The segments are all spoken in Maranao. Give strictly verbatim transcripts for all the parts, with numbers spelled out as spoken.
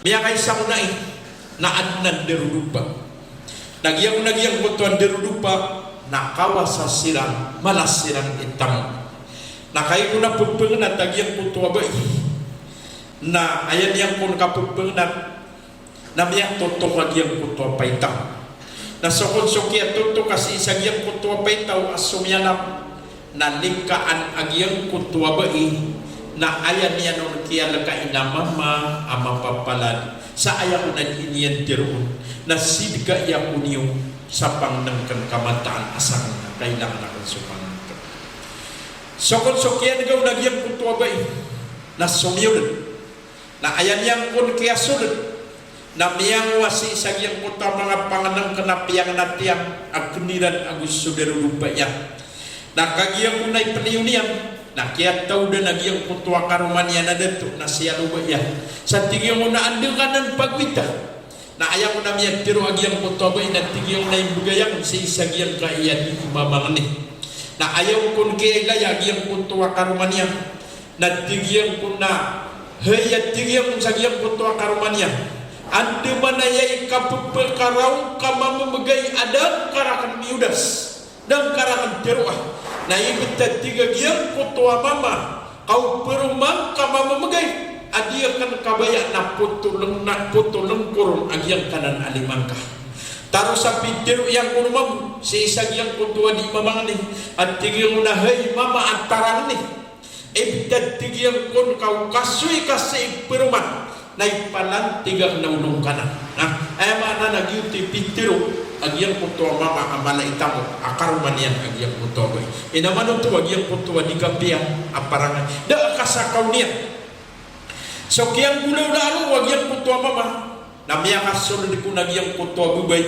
Miyakaisa ko na i, na adn a ndarodopa. Na giyangkoto a ndarodopa, na kawasa siran, malas siran i tamok. Na kagiya kon a pphangnan a giyangkoto a bai, na aya niyan kon kapphangnan, na miyatotok a giyangkoto a paitaw. Na so kon so kiyatotok a sii sa giyangkoto a paitaw a so miyalam, na likaan a giyangkoto a bai, na aya niyan on kiyalkaan a mama a mapapalad, sa aya kon a di niyan tharoon, na sidka iyan ko niyo sa pangnngkn ka mataan a sakn na kailangan akn so pangnngkn. So kon so kiyadgaw na giyangkoto a bai, na somiyold. Na aya niyan kon kiyasold, na miyangowa sii sa giyangkoto a manga pangnngkn a piyangnat iyan a kn iran ago so darodopa iyan. Na kagiya kon a ipniyo niyan, na kiyatawdan a giyangkoto a karoma niyan a dato, na siyaloba iyan. Sa tig iyan on a anda ka nan pagowita. Na aya kon a miyatharo a giyangkoto a bai, na tig iyan on a imbgay akn sii sa giyangkaya di mamangni. Na aya on kon kiyailaya a giyangkoto a karoma niyan. Na tig iyan kon a, hay, a tig iyan kon sa giyangkoto a karoma niyan, andamanaya i kapphakaraw ka mamamgay a da ngka rakn miyodas, da ngka rakn tharoa. Na ibt a tig a giyangkoto a mama, ka o paroman ka mamamgay a di akn kabaya na potolng, na potolng ko ron a giyangkanan a lima ngka. Taro sa pitharo iyan kon mambo sii sa giyangkoto a di mamangni, a tig iyan on a, hay mama, a tarangni. Ibt a tig iyan kon ka o kasoy ka sii paroman, na ipalantig akn a olo ngka nan. Na aya maana na giyoto i pitharo a giyangkoto a mama a mala i tamok a karoma niyan a giyangkoto a bai. Ina manoto a giyangkoto a di kapiya a parangay. Da a kasakaw niyan. So kiyanggolawlaa roo a giyangkoto a mama, na miyakasold kon a giyangkoto a babay,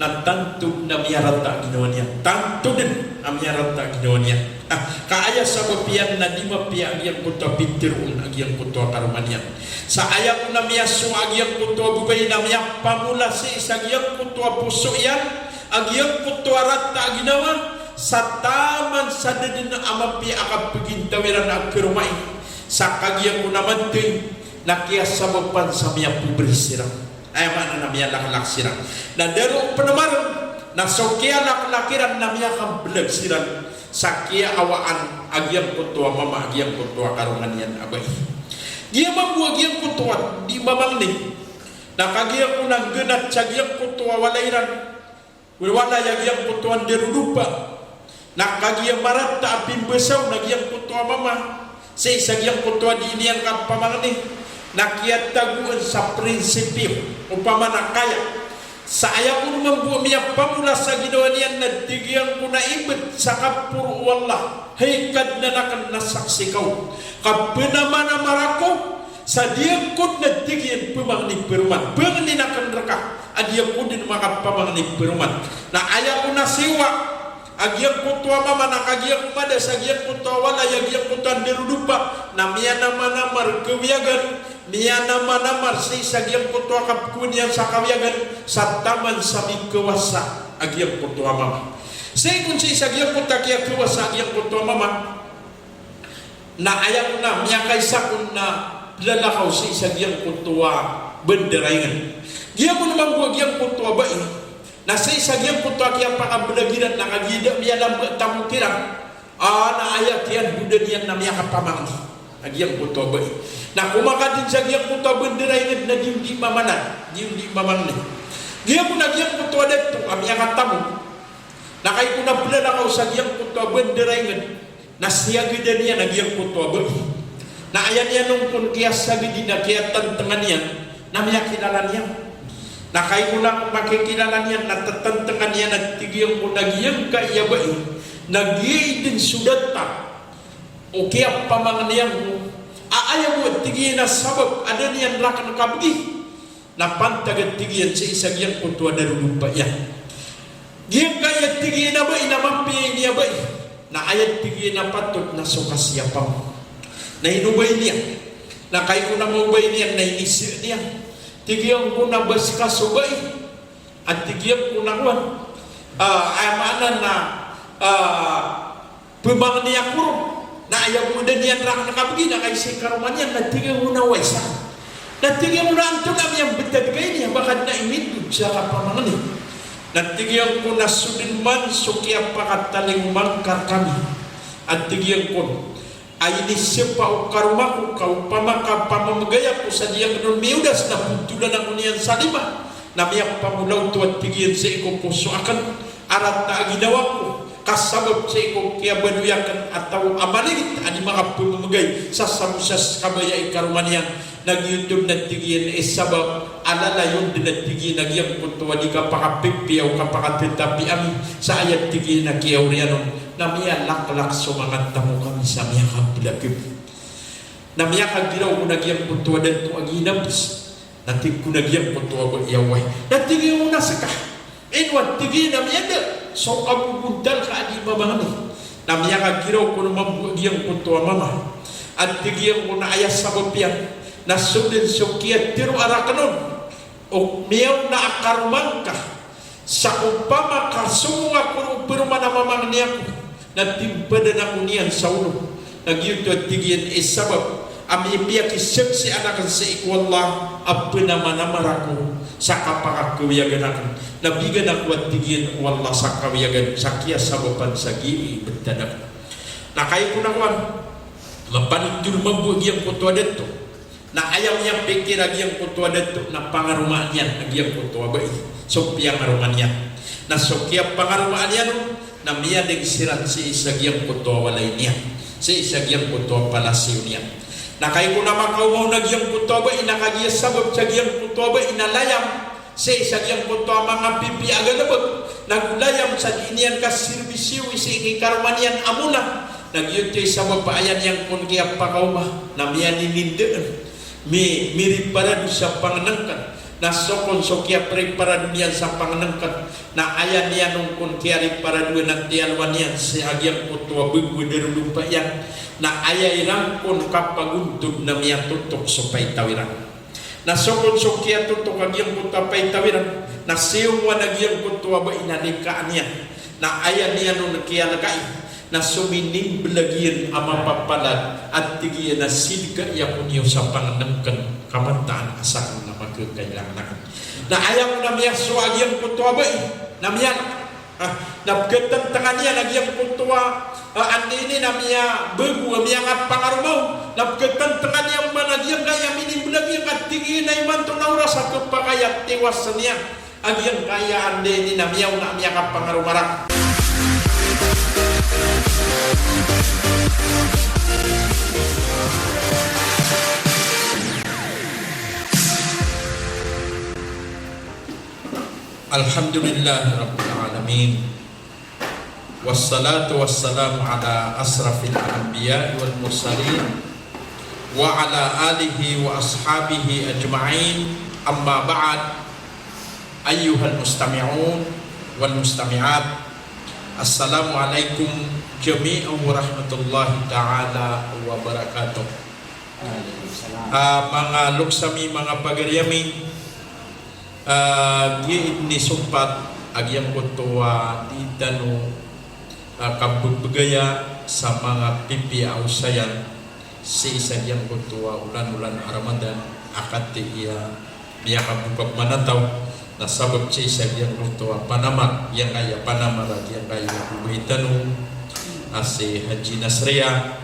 na tanto dn a miyarata a ginawa niyan. Tanto dn a miyarata a ginawa niyan. Ah, ka aya sabap iyan na di mapiya a giyangkoto a pitharo on a giyangkoto a karoma niyan. Sa aya kon a miyasowa a giyangkoto a babay na miyapamola sii sa giyangkoto a poso iyan a giyangkoto a rata a ginawa, sa taman sa da dn a mapiya a kapagintaw iran a karoma i. Sa kagiya kon a mathay, na kiyasabapan sa miyapobre siran. Aya maana na miyalaklak siran. Na da roo pn marn, na so kiyalaklak iran na miyakamblag siran sa kiyaawaan a giyangkoto a mama a giyangkoto a karoma niyan a bai. Giya mambo a giyangkoto a di mamangni. Na kagiya kon a nggnat sa giyangkoto a walay iran, walay a giyangkoto a ndarodopa. Na kagiya marata a pimbasaw na giyangkoto a mama sii sa giyangkoto a di niyan kapamangni, na kiyatagoan sa prinsipyo, opama na kaya. Sa aya kon mambo a miyapamola sa ginawa niyan na tig iyan kon a ibt sa kaporo o Allah, hay Kadnan akn na saksi ka on, ka pnamanamar ako sa di ako dn a tig iyan pmangni paroman. Pangnin akn rka a di ako dn makapamangni paroman. Na aya kon a siyowa a giyangkoto a mama na kagiya kon mada sa giyangkoto a walay a giyangkoto a ndarodopa, na miyanamanamar kawiyagan, miyanamanamar sii sa giyangkoto a kapkowaan iyan sa kawiyagan, sa taman sa mikawasa a giyangkoto a mama. Sii kon sii sa giyangkoto a kiyakawasa a giyangkoto a mama, na aya kon a miyakaisa kon a plalakaw sii sa giyangkoto a bandar a ingd. Giya kon mambo a giyangkoto a bai, na sii sa giyangkoto a kiyapakablag iran na kagiya da miyalamba a tamok iran, a, na aya kiyandodan iyan na miyakapamangni a giyangkoto a bai. Na komakadn sa giyangkoto a bandar a ingd na di on di mamanad, di on di mamangni. Giya kon a giyangkoto a dato a miyakatamok, na kagiya kon a plalakaw sa giyangkoto a bandar a ingd, na siyagadan iyan a giyangkoto a bai. Na aya niyan on kon kiyasagadi na kiyatantngan iyan, na miyakilala niyan. Na kagiya kon a makikilala niyan, na tatantngan iyan a tig iyan kon a giyangkaya bai, na giya i dn so datar o kiyapamangni angko a aya bo a tig iyan a sabap a da niyan rakn kabgi. Na pantag a tig iyan sii sa giyangkoto a darodopa iyan. Giyangkaya tig iyan a bai na mapiya ini a bai. Na aya tig iyan a patot na so kasiyapa on. Na inobay niyan. Na kagiya kon a maobay niyan na inizaan iyan. Tig iyan kon a ba ska so bai a tig iyan kon a kowan. Ah, aya maana na, ah, pmangni ako ron. Na aya bo a da niyan rakn kabgi na kagiya sii karoma niyan na tig iyan kon a oway sa. Na tig iyan ko na antonaa i miyambtad ka ini, a ba ka dn a iwindod sa kapamangni. Na tig iyan ko na so dn man so kiyapakatalingoma ngka rkami. A tig iyan ko a inisapa o karoma ko ka opama ka pamamgay ako sa diyangkn on miyodas na pntolan ako niyan sa lima, na miyapamolaw oto a tig iyan sii ko poso akn a rata a ginawa ko, ka sabap sii ko kiyabaloy akn a taw a malingit a di makapmamgay sa sabap sa kabaya i karoma niyan. Na giyoto na tig iyan i sabap a lalayon dn a tig iyan a giyangkoto a di kapakapipiya o kapakatatapi ami sa aya tig iyan a kiyaoriyan on. Na miyalaklak so manga tamok ami sa miyakablakb. Na miyakagiraw ko na giyangkoto a dato a ginapos. Na tig ko na giyangkoto a bai a oway. Na tig iyan ko na ska. Ino a tig iyan a miyada so kabobontal ka a di mamangni. Na miyakagiraw ko na mambo a giyangkoto a mama. A tig iyan ko na aya sabap iyan na so dn so kiyatharo a rakn on. O miyaona a karoma ngka sa opama ka somong ako ron o paroman a mamangni ako, na timpadan ako niyan sa olo. Na giyoto a tig iyan i sabap a mipiyakisapsi akn sii ko Allah a pnamanamar ako sa kapakakawiyagan akn. Na bigan ako a tig iyan o Allah sa kawiyagan sa kiyasabapan sa gii btad akn. Na kagiya ko na kowan, mapanitol mambo a giyangkoto a dato. Na aya miyapikir a giyangkoto a dato na pangaromaan iyan a giyangkoto a bai. So piyangaromaan iyan. Na so kiyapangaromaan iyan on, na miyadg siran sii sa giyangkoto a walay niyan. Sii sa giyangkoto a palasiyo niyan. Na kagiya ko na makaoma on a giyangkoto a bai, na kagiya sabap sa giyangkoto a bai na layam sii sa giyangkoto a manga pipiya a galbk, nago layam sa di niyan kasirbisiyo sii ki karoma niyan a mona. Na giyoto i sabap a aya niyan kon kiyapakaoma na miyaninindaan. Mi, miriparado sa pangnngkn. Na so kon so kiyapriparado niyan sa pangnngkn na aya niyan on kon kiyariparado na tiyalowan iyan sii a giyangkoto a bgo a darolopa iyan. Na aya iran kon kapagontod na miyatotok so paitaw iran. Na so kon so kiyatotok a giyangkoto a paitaw iran, na siyowan a giyangkoto a bai na nikaan iyan. Na aya niyan on kiyalkai, na so minimblad iyan a mapapalad a tig iyan a sidka iyan ko niyo sa pangnngkn ka mataan a sakn na makakailangan akn. Na aya ko na miyasowa a giyangkoto a bai, na miyalk Ah, na pkatntngan iyan a giyangkoto a, ah, anda ini na miyabgo a miyangapangaroma on. Na pkatntngan iyan man a giyangkaya minimblad iyan ka tig iyan a imanto na oras a khapakay a tiwas niyan. A giyangkaya anda ini na miyaona a miyangapangaroma ran. Alhamdulillahi Rabbil Alamin. Wassalatu wassalamu ala asrafil anbiya'i wal mursalin, wa ala alihi wa ashabihi ajma'in, amma ba'd. Ayyuhal mustami'un wal mustami'at, assalamu alaikum jami'an wa rahmatullahi ta'ala wa barakatuh. Ah, manga loks ami, manga pagari ami, Ah, giya ini sompat a giyangkoto a di tano, ah, kabbgaya sa manga pipiya a osayan sii sa giyangkoto a olan-olan a Ramadan a katii a miyakaboka pman a taw, na sabap sii sa giyangkoto a panamar, giyangkaya panamar a giyangkaya babay tano a si Haji Nasriya,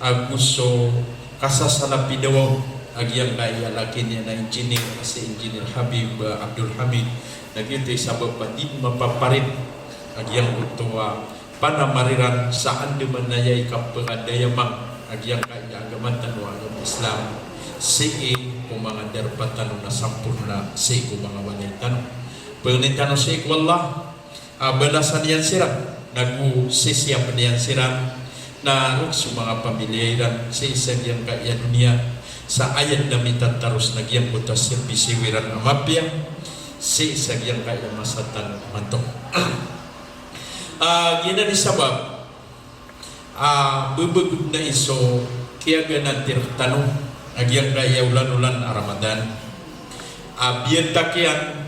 ago so kasasalapidaw a giyangkaya laki niyan a engineer, a si Engineer Habib, ah, Abdul Hamid. Na giyoto i sabap a di mapaparin a giyangkoto a panamar iran sa andamanaya i kapakadayamang a giyangkaya agama tano a agama Islam sii ko manga darpa tano na samporna sii ko manga walay tano. Pangnin tano sii ko Allah a balasan iyan siran, nago sisiyapn iyan siran, na roo so manga pamilya iran sii sa giyangkaya doniya, sa aya dn a mitataros na giyangkoto a serbisyo iran a mapiya sii sa giyangkaya masa tano imanto. Ah, giyanan i sabap a bbgn a iso kiyaganati rktano a giyangkaya olan-olan a Ramadan a biyatak iyan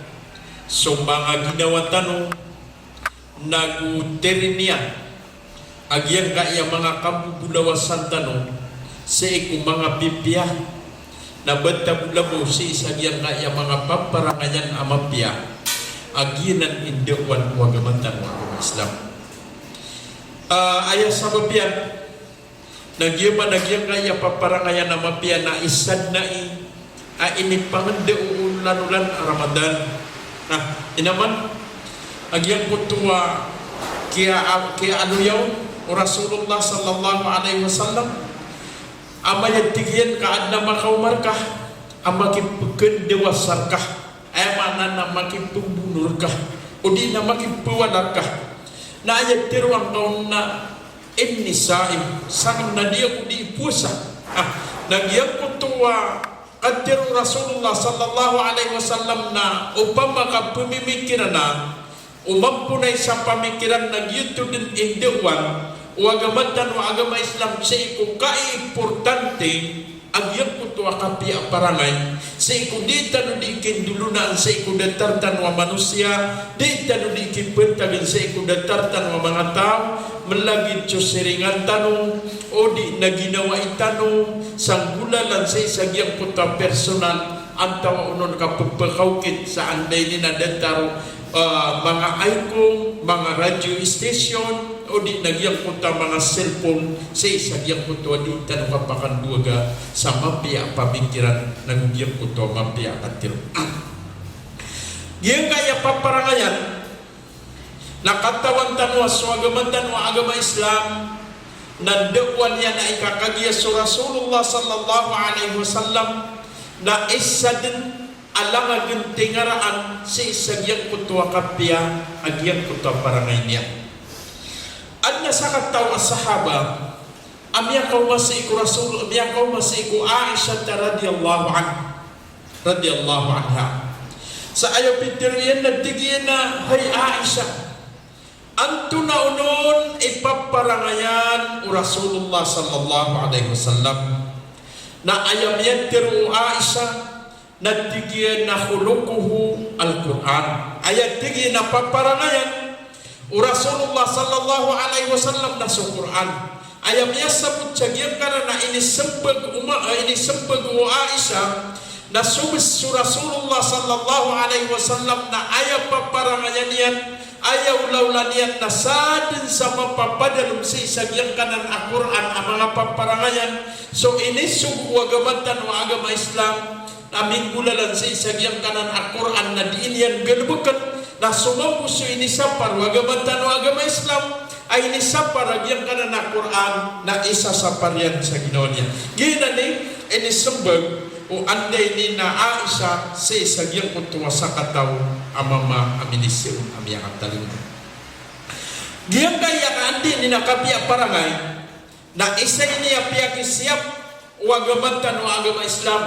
so manga ginawa tano, nago tiri niyan a giyangkaya manga kambobolawasan tano sii ko manga pipiya Na ba ta bo labaw sii sa giyangkaya manga paparangayan a mapiya a giyanan i ndaowan o agama tano a agama Islam. Ah, aya sabap iyan na giya man a giyangkaya paparangayan a mapiya na isa dn ai a inipangndao o olan-olan a Ramadan. Na ino man a giyangkoto a kiya, kiyaaloya on o Rasulullah sallallahu alaihi wasallam a miyathigiyan ka adn a makaoma rka a makipkndawa sa rka, aya maana na makipmbono rka odi na makipwala rka. Na aya tharoa ngka on na inni saim, sangn na di ako di powasa. Ah, na giyangkoto a katharo o Rasulullah sallallahu alaihi wasallam na opama ka pmimikiran a o mamponay sa pamikiran na giyoto dn i ndaowan o agama tano a agama Islam sii ko kaiimportante a giyangkoto a kapiya a parangay, sii ko di tano di kindolonaan sii ko datar tano a manosiya, di tano di kipantagn sii ko datar tano a manga taw, mlagid so siringan tano odi na ginawai tano sa nggolalan sii sa giyangkoto a personal, antawaa on ka pphakaokit sa anday ini na datar o ah, manga icon, manga radio station, odi na giyangkoto a manga cellphone, sii sa giyangkoto a di tano kapakandowaga sa mapiya a pamikiran, nago giyangkoto a mapiya a katharo. Giyangkaya paparangayan na katawan tano a so agama tano a agama Islam na ndaowan iyan a ika kagiya so Rasulullah sallallahu alaihi wasallam na isa dn a langagn tingaraan sii sa giyangkoto a kapiya a giyangkoto a parangay niyan. Adn a sakataw a sahaba a miyakaoma sii ko Rasul, miyakaoma sii ko Aisha radhiyallahu anha, radhiyallahu anha. Sa aya pitharo iyan na tig iyan a, hay Aisha, antonaa onon i paparangayan o Rasulullah sallallahu alaihi wasallam? Na aya miyatharo o Aisha na tig iyan a khuluquhu al-Qur'an. Aya tig iyan a paparangayan o Rasulullah sallallahu alaihi wasallam na so Qur'an. Aya miyasabot sa giyangkanan a inismbag o ma-, ah, inismbag o Aisha na so bs so Rasulullah sallallahu alaihi wasallam na aya paparangayan iyan, aya olaola niyan na sadn sa mapapadalm sii sa giyangkanan a Qur'an a manga paparangayan. So inisogo o agama tano a agama Islam na minggolalan sii sa giyangkanan a Qur'an na dii niyan galbkn, na so mambo so inisapar o agama tano a agama Islam a inisapar a giyangkanan a Qur'an na isasapar iyan sa ginawa niyan. Giyanan i inismbag o anday ini na Aisha sii sa giyangkoto a sakataw a mama a minisaon a miyakatalingoma. Giyangkaya ka anday ini na kapiya a parangay na isa ini a piyakisiyap o agama tano a agama Islam.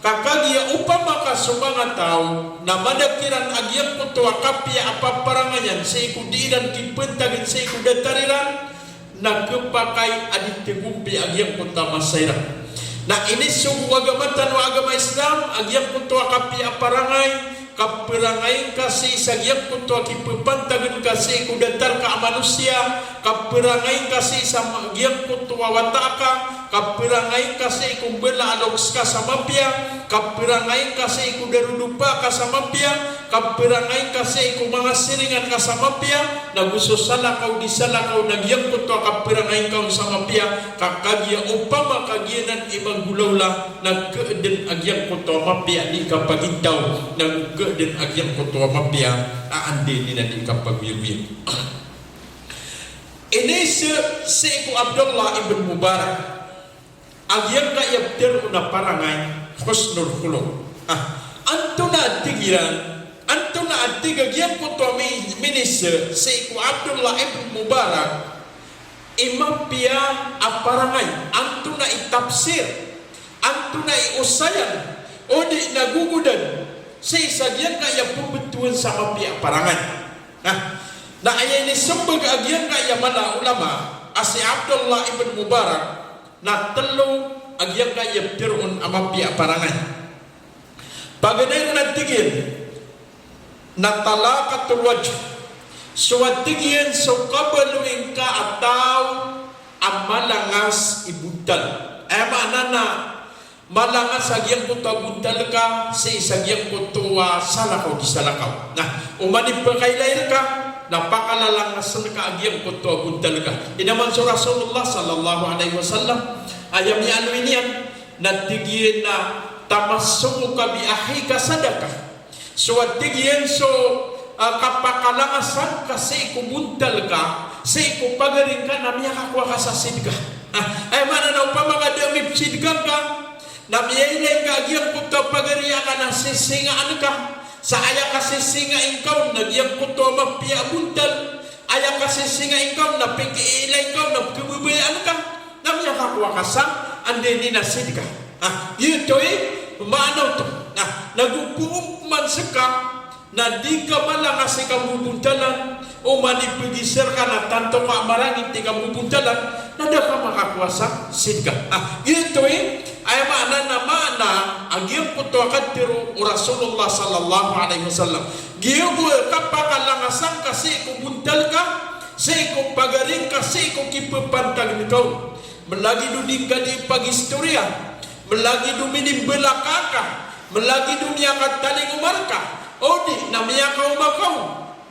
Ka kagiya opama ka so manga taw na madakl iran a giyangkoto a kapiya a paparangayan sii ko di iran kipantagn sii ko datar iran, na khapakay a di tgompiya a giyangkoto a masa iran. Na inisogo o agama tano a agama Islam a giyangkoto a kapiya a parangay, kaparangay ngka sii sa giyangkoto a kipapantagn ka sii ko datar ka a manosiya, kaparangay ngka sii sa ma-, giyangkoto a wata ka, kaparangay ngka sii ko mbala a loks ka sa mapiya, kaparangay ngka sii ko darodopa ka sa mapiya, kaparangay ngka sii ko manga siringan ka sa mapiya, nago so salakaw di salakaw na giyangkoto a kaparangay ngka on sa mapiya, ka kagiya opama ka giyanan i manggolaola na khadn a giyangkoto a mapiya di kapagintaw, nago khadn a giyangkoto a mapiya a anday ini na di kapagoyagoyag. Iniza sii ko Abdullah ibn Mubarak a giyangkaya ptharoon a parangay, husnul khuluq. Ah, antonaa tig iran, antonaa tig a giyangkoto a mi-, miniza sii ko Abdullah ibn Mubarak i mapiya a parangay, antonaa i tafsir, antonaa i osayan, odi na gogodan sii sa giyangkaya pmbtowan sa mapiya a parangay. Na, na aya inismbag a giyangkaya mala a ulama a si Abdullah ibn Mubarak na tlo a giyangkaya ptharoon a mapiya a parangay. Paganay ron a tig iyan na talaqatul wajh. So a tig iyan so kabaloy ngka a taw a malangas i botal. Aya maana na Malangas a giyangkoto a bontal ka sii sa giyangkoto a salakaw di salakaw. Na oman i pakailay rka na pakalalangasan ka a giyangkoto a bontal ka. Ino man so Rasulullah sallallahu alaihi wasallam, aya miyaaloy niyan na tig iyan a, "Tamassukuka bi akhika sadaqah." So a tig iyan so, ah, kapakalangasan ka sii ko bontal ka, sii ko pagari ngka na miyakakowa ka sa sidka. Ah, aya maana na opama ka da a mipsidka ngka, na miyailay ngka a giyangkoto a pagari a kasisingaan ka, sa aya kasisingai ngka on na giyangkoto a mapiya a bontal, aya kasisingai ngka on na pikiilay ngka on na pkhababayaan ka, na miyakakowa ka sa anda ini na sidka. Ah, giyoto i maana oto. Ah, na go pman ska na di ka malangas i kambobontalan, oman i pgisar ka na tanto ka marangit i kambobontalan, na da ka makakowa sa sidka. Ah, giyoto i, aya maana na maana a giyangkoto a katharo o Rasulullah sallallahu alaihi wasallam. Giyoto i kapakalangasan ka sii ko bontal ka, sii ko pagari ngka, sii ko kipapantag ngka on. Malagid o di ngka di pagistoriya, malagid o minimbalaka ka, malagid o miyakatalingoma rka, odi na miyakaoma ka on.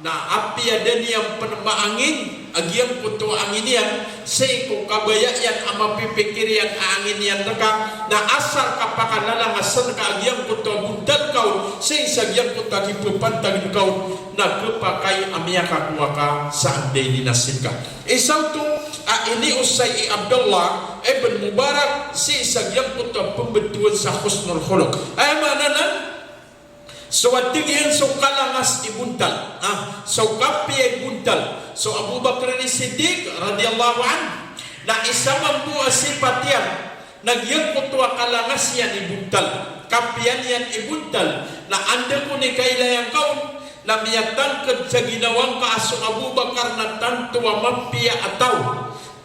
Na apiya da niyan pn maangin a giyangkoto a angin iyan, sii ko kabaya iyan a mapipikir iyan a angin iyan rka, na asar kapakalalangasan ka a giyangkoto a bontal ka on, sii sa giyangkoto a kipapantag ngka on, na khapakay a miyakakowa ka sa anda ini na sidka. Isa oto a iniosay i Abdullah ibn Mubarak sii sa giyangkoto a pmbtowan sa husnul khuluq. Aya maana nan, so a tig iyan so kalangas i bontal, ah, so kapiya i bontal, so Abu Bakr as-Siddiq radhiyallahu anhu, na isa mambo a sipat iyan na giyangkoto a kalangas iyan i bontal, kapiya niyan i bontal, na anda kon i kailaya ngka on, na miyatangkd sa ginawa ngka a so Abu Bakar na tanto a mapiya a taw,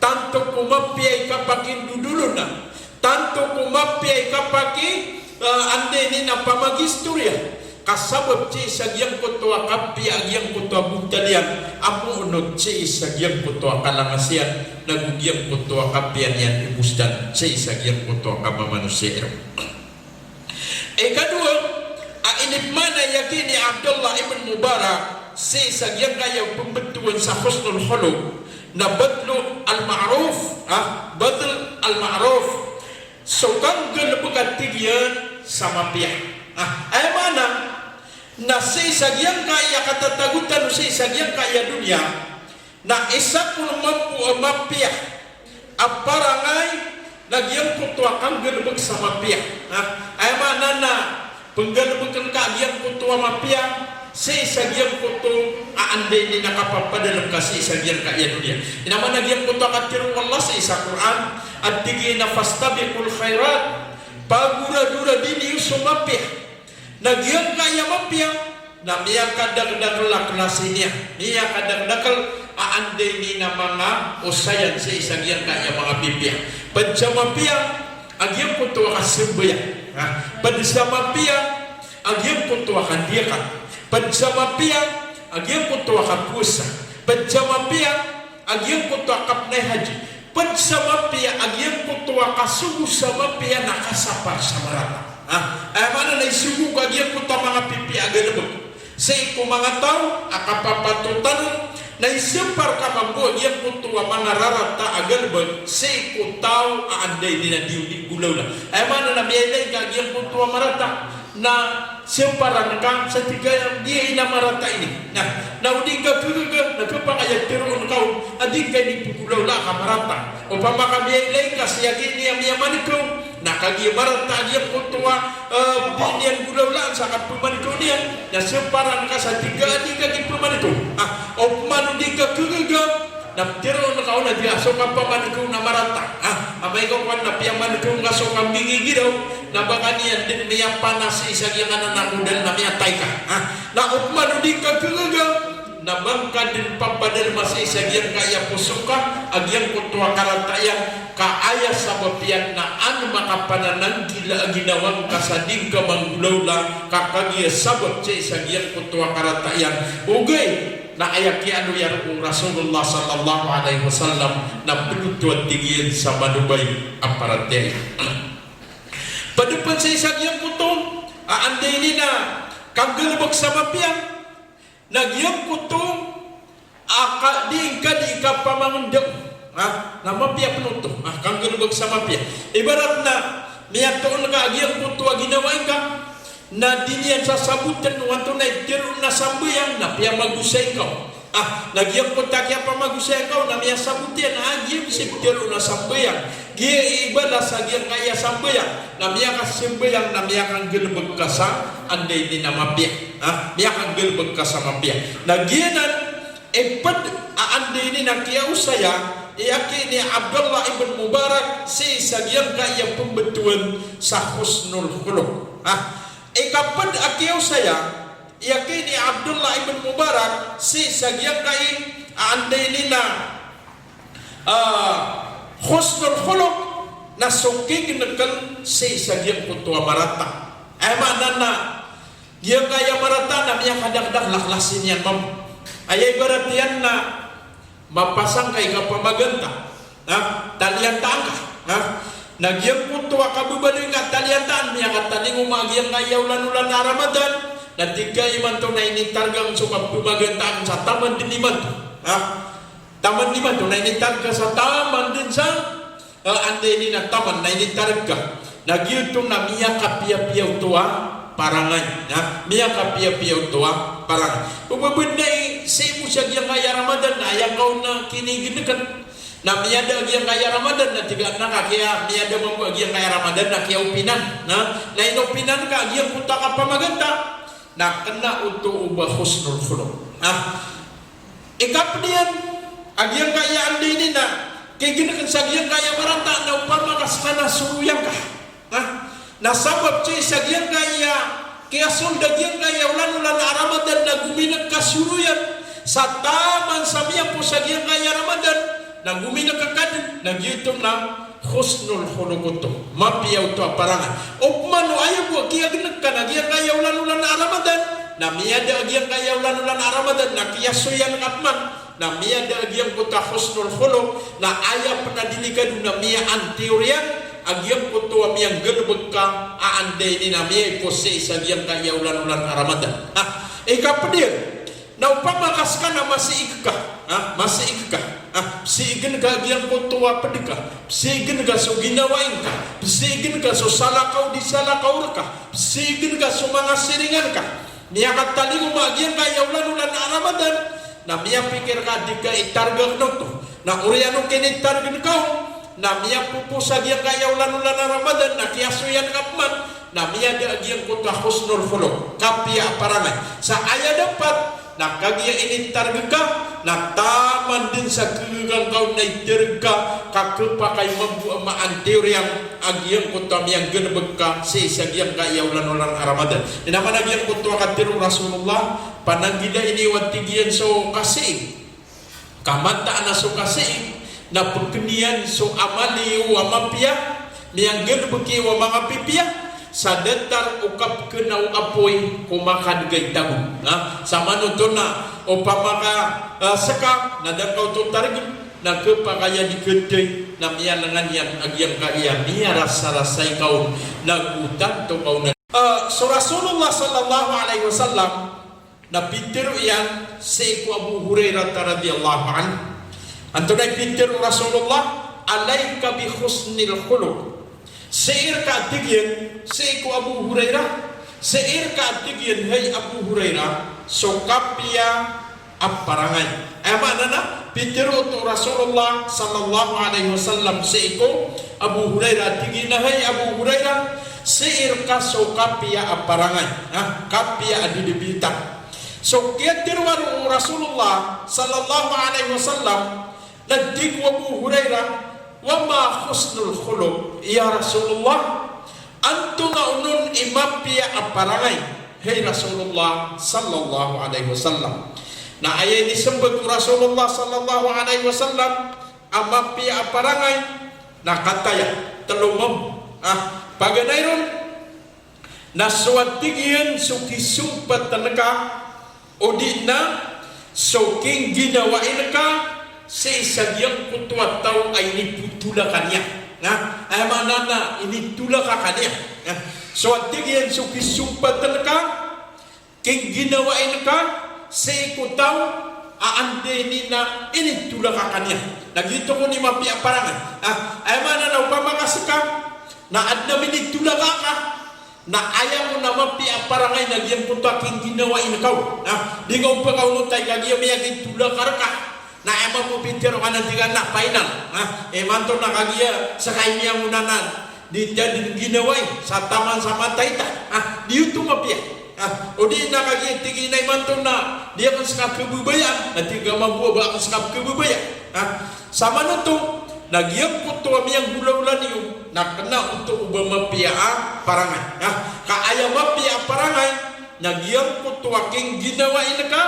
tanto ko mapiya i kapakindodolona, tanto ko mapiya i kapaki, eh, anda ini na pamagistoriya. Ka sabap sii sa giyangkoto a kapiya a giyangkoto a bontal iyan, a moonot sii sa giyangkoto a kalangas iyan, nago giyangkoto a kapiya niyan i bontal sii sa giyangkoto a kamamanosiya iran. Ikadowa a inipmaana iyan ki ni Abdullah ibn Mubarak sii sa giyangkaya pmbtowan sa husnul khuluq na badlul ma'ruf, ah, badlul ma'ruf. So kanggalbk a tig iyan sa mapiya. Ah, aya maana na sii sa giyangkaya katatago tano sii sa giyangkaya doniya, na isa kon mambo a mapiya a parangay na giyangkoto a kanggalbk sa mapiya. Ha? Aya maana na pnggalbkn ka a giyangkoto a mapiya sii sa giyangkoto a anda ini na kapapadalm ka sii sa giyangkaya doniya. Ino man a giyangkoto a katharo o Allah sii sa Qur'an, a tig iyan a fastabiqul khairat, pagoradoradi niyo so mapiya. Na giyangkaya mapiya na miyakadakdakl a klasi niyan, miyakadakdakl a anda ini na manga osayan sii sa giyangkaya manga pipiya. Pd sa mapiya a giyangkoto a kasambayang. Ha? Pd sa mapiya a giyangkoto a kandiyakan. Pd sa mapiya a giyangkoto a kapowasa. Pd sa mapiya a giyangkoto a kapnay haji. Pd sa mapiya a giyangkoto a kasogo sa mapiya na kasapar sa marata. Ha? Aya maana na isogo ka a giyangkoto a manga pipiya a galbk sii ko manga taw a kapapatotan on, na isapar ka mambo a giyangkoto a manga rarata a galbk sii ko taw a anda ini na di on di nggolawla. Aya maana na miyailay ka a giyangkoto a marata na saparan ka sa tig ka a giya ini a marata ini. Na, na o di ngka khagaga, na khapakay a tharoon ka on a di ngka ini pnggolawlaa ka marata. Opama ka miyailay ka sii a giya ini a miyamankaw, na kagiya marata a giyangkoto a, eh, di niyan nggolawlaan sa kapmankaw niyan, na saparan ka sa tig ka a di ngka ini pmankaw. Ah, opama o di ngka khagaga, na ptharoon ka on a di a so kapamankaw na marata. Ah, amay ka kowan na piyamankaw ngka so kambingigiraw, na ba ka niyan dn miyapanas sii sa giyangkanan a modal na miyatay ka. Ah, na opama o di ngka khagaga, na ba ngka dn papadalma sii sa giyangkaya poso ngka a giyangkoto a karata iyan, ka aya sabap iyan na an makapanananggila a ginawa ngka sa di ngka manggolawla, ka kagiya sabap sii sa giyangkoto a karata iyan. Ogaid na aya kiyaaloya roo o Rasulullah sallallahu alaihi wasallam na pd oto a tig iyan sa malobay a paratiyaya. Pd pn sii sa giyangkoto a anda ini na kanggalbk sa mapiya, na giyangkoto a ka, di ngka di kapamangndao. Ha? Na mapiya pn oto. Ha? Kanggalbk sa mapiya. Ibarat na miyatoon ka a giyangkoto a ginawai ngka, na di niyan sasabotn o antonaa i tharoon a sambayang, na piyamagosay ngka on. Ah, na giyangkoto a kiyapamagosay ngka on na miyasabot iyan a giya sii ptharoon a sambayang. Giya i ibalas a giyangkaya sambayang, na miyakasambayang, na miyakanggalbk ka sa anda ini na mapiya. Ah, miyakanggalbk ka sa mapiya. Na giyanan i pd a anda ini na kiyaosaya i aki ni Abdullah ibn Mubarak sii sa giyangkaya pmbtowan sa husnul khuluq. Ah, i kapd a kiyaosaya i aki ni Abdullah ibn Mubarak sii sa giyangkai a anda ini na, ah, husnul khuluq na so kignkan sii sa giyangkoto a marata. Aya maana na giyangkaya marata na miyakadakdak, laklasi niyan mambo. Aya ibarat iyan na mapasang ka i kapamaganta, ha? Taliyantaan ka, ha? Na giyangkoto a kababaloy ngka taliyantaan, miyakatalingoma a giyangkaya olan-olan a Ramadan, na tig ka imanto na initarga ngka so kapamaganta akn sa taman dn imanto, ha? Taman dn imanto, na initarga sa taman dn sa, eh, anda ini na taman, na initarga. Na giyoto na miyakapiyapiya oto a parangay. Na miyakapiyapiya oto a parangay. O ba bnay sii bo sa giyangkaya Ramadan na aya ngka on na kinignkan. Na miyada a giyangkaya Ramadan na tig ka na ka kiya, miyada mambo a giyangkaya Ramadan na kiyaopinan. Na, na inopinan ka a giyangkoto a kapamaganta. Na kna oto o ba husnul khuluq. Ah. Ikapd iyan a giyangkaya anda ini na kignkan sa giyangkaya marata na opama ka ska na soroyan ka. Ha? Na sabap sii sa giyangkaya kiyasold a giyangkaya olan-olan a Ramadan na gominek ka soroyan sa taman sa miyapos a giyangkaya Ramadan na gominek ka dn, na giyoto na husnul khuluq oto. Mapiya oto a parangay. Opama o aya bo a kiyagnek ka na giyangkaya olan-olan a Ramadan, na miyada a giyangkaya olan-olan a Ramadan na kiyasoyan ka pman, na miyada a giyangkoto a husnul khuluq, na aya pn a delikado na miya-anti oriyan a giyangkoto a miyanggalbk ka a anda ini na miyaipos sii sa giyangkaya olan-olan a Ramadan. Ah, ikapd iyan, na opama ka ska na masiig ka, ha? Masiig ka, ha? Psiign ka a giyangkoto a pd ka, psiign ka so ginawai ngka, psiign ka so salakaw di salakaw rka, psiign ka so manga siringan ka. Miyakatalingoma a giyangkaya olan-olan a Ramadan, na miyapikir ka a di ka itarga kn oto. Na oriyan o kinitargn ka on, na miyapopos a giyangkaya olan-olan a Ramadan, na kiyasoyan ka pman, na miyada a giyangkoto a husnul khuluq, kapiya a parangay. Sa aya dapat, na kagiya initarg ka, na taman dn sa kgagangka on na itarg ka, ka khapakay mambo a ma-anti oriyan a giyangkoto a miyanggalbk ka sii sa giyangkaya olan-olan a Ramadan. Ino man a giyangkoto a katharo o Rasulullah, pananggila ini o a tig iyan so kasiig. Ka mataan a so kasiig na pkn iyan so amal iyo a mapiya, miyanggalbk iyo a manga pipiya, sa datar o kapkna o apoy ko makadgay tago. Na, samanoto na opama ka, ah, ska, na da ngka oto targn, na khapakay a di khathay, na miyalangan iyan a giyangkaya miyarasarasay ka on, na go tanto ka on a. Ah, so Rasulullah sallallahu alaihi wasallam, na pitharo iyan sii ko Abu Hurairah radhiyallahu anhu. Antonaa i pitharo o Rasulullah, "Alaika bi husnil khuluq." Sii rka a tig iyan, sii ko Abu Hurairah, sii rka a tig iyan, hay Abu Hurairah, so kapiya a parangay. Aya maana na, pitharo oto o Rasulullah sallallahu alaihi wasallam sii ko Abu Hurairah, tig iyan a, hay Abu Hurairah, sii rka so kapiya a parangay. Ha, kapiya a didibita. So kiyatharoa o Rasulullah sallallahu alaihi wasallam, na tig o Abu Hurairah, "Wa ma husnul khuluq, ya Rasulullah?" Antonaa onon i mapiya a parangay, hay Rasulullah sallallahu alaihi wasallam? Na aya inismbag o Rasulullah sallallahu alaihi wasallam a mapiya a parangay na kataya, tlo mambo. Ah, paganay ron, na so a tig iyan so kisompatan ka, odi na so kingginawain ka sii sa giyangkoto a taw a inipotol ka niyan. Na, Aya maana na initolak ka niyan. So, tig iyan, so kisompatan ka, kingginawai ngka sii ko taw a anda ini na initolak ka niyan. Na giyoto kon i mapiya a parangay. Ah, aya maana na opama ka seka na adn a minitolak ka, na aya kon a mapiya a parangay na giyangkoto a kingginawai ngka on. Ah, di ngka on pkaonotay ka giya miyagitolak rka. Na aya mambo pitharo ka na tig ka na final. Ah, imanto na kagiya seka i miyangonanan. Di ta dn ginawai sa taman sa matay ta. Ah, di oto mapiya. Ah, odi na kagiya tig iyan a imanto na di akn seka khababayaan, na tig ka mambo a ba akn seka khababayaan. Ah, samanoto na giyangkoto a miyanggolawla niyo na kna oto o ba mapiya a parangay. Ah, ka aya mapiya a parangay na giyangkoto a kingginawai ngka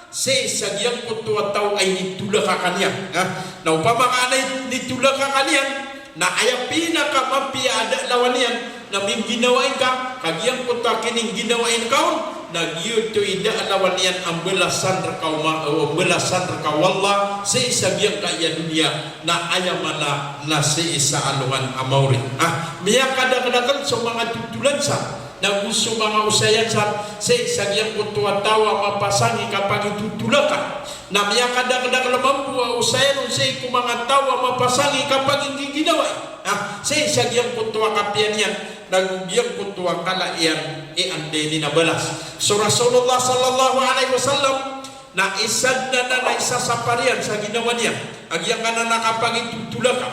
sii sa giyangkoto a taw a initolak ka niyan. Ha? Na opama ka a initolak ka niyan, na aya pinakamapiya a da a lawan iyan na mingginawai ngka, ka giyangkoto a kiningginawai ngka on, na giyoto i da a lawan iyan a mbalasan rka o ma-, o mbalasan rka o Allah sii sa giyangkaya doniya, na aya maana na sii sa alongan a maori. Ha? Miyakadakdakl so manga totolan sa nago so manga osayan san sii sa giyangkoto a taw a mapasang i kapagitotolak ka. Na miyakadakdakl mambo a osayan on sii ko manga taw a mapasang i kapaginggiginawai. Ah, sii sa giyangkoto a kapiya niyan, nago giyangkoto a kala iyan i anda ini na balas. So Rasulullah sallallahu alaihi wasallam, na isa dn anan a isasapar iyan sa ginawa niyan a giyangkanan a kapagitotolak ka.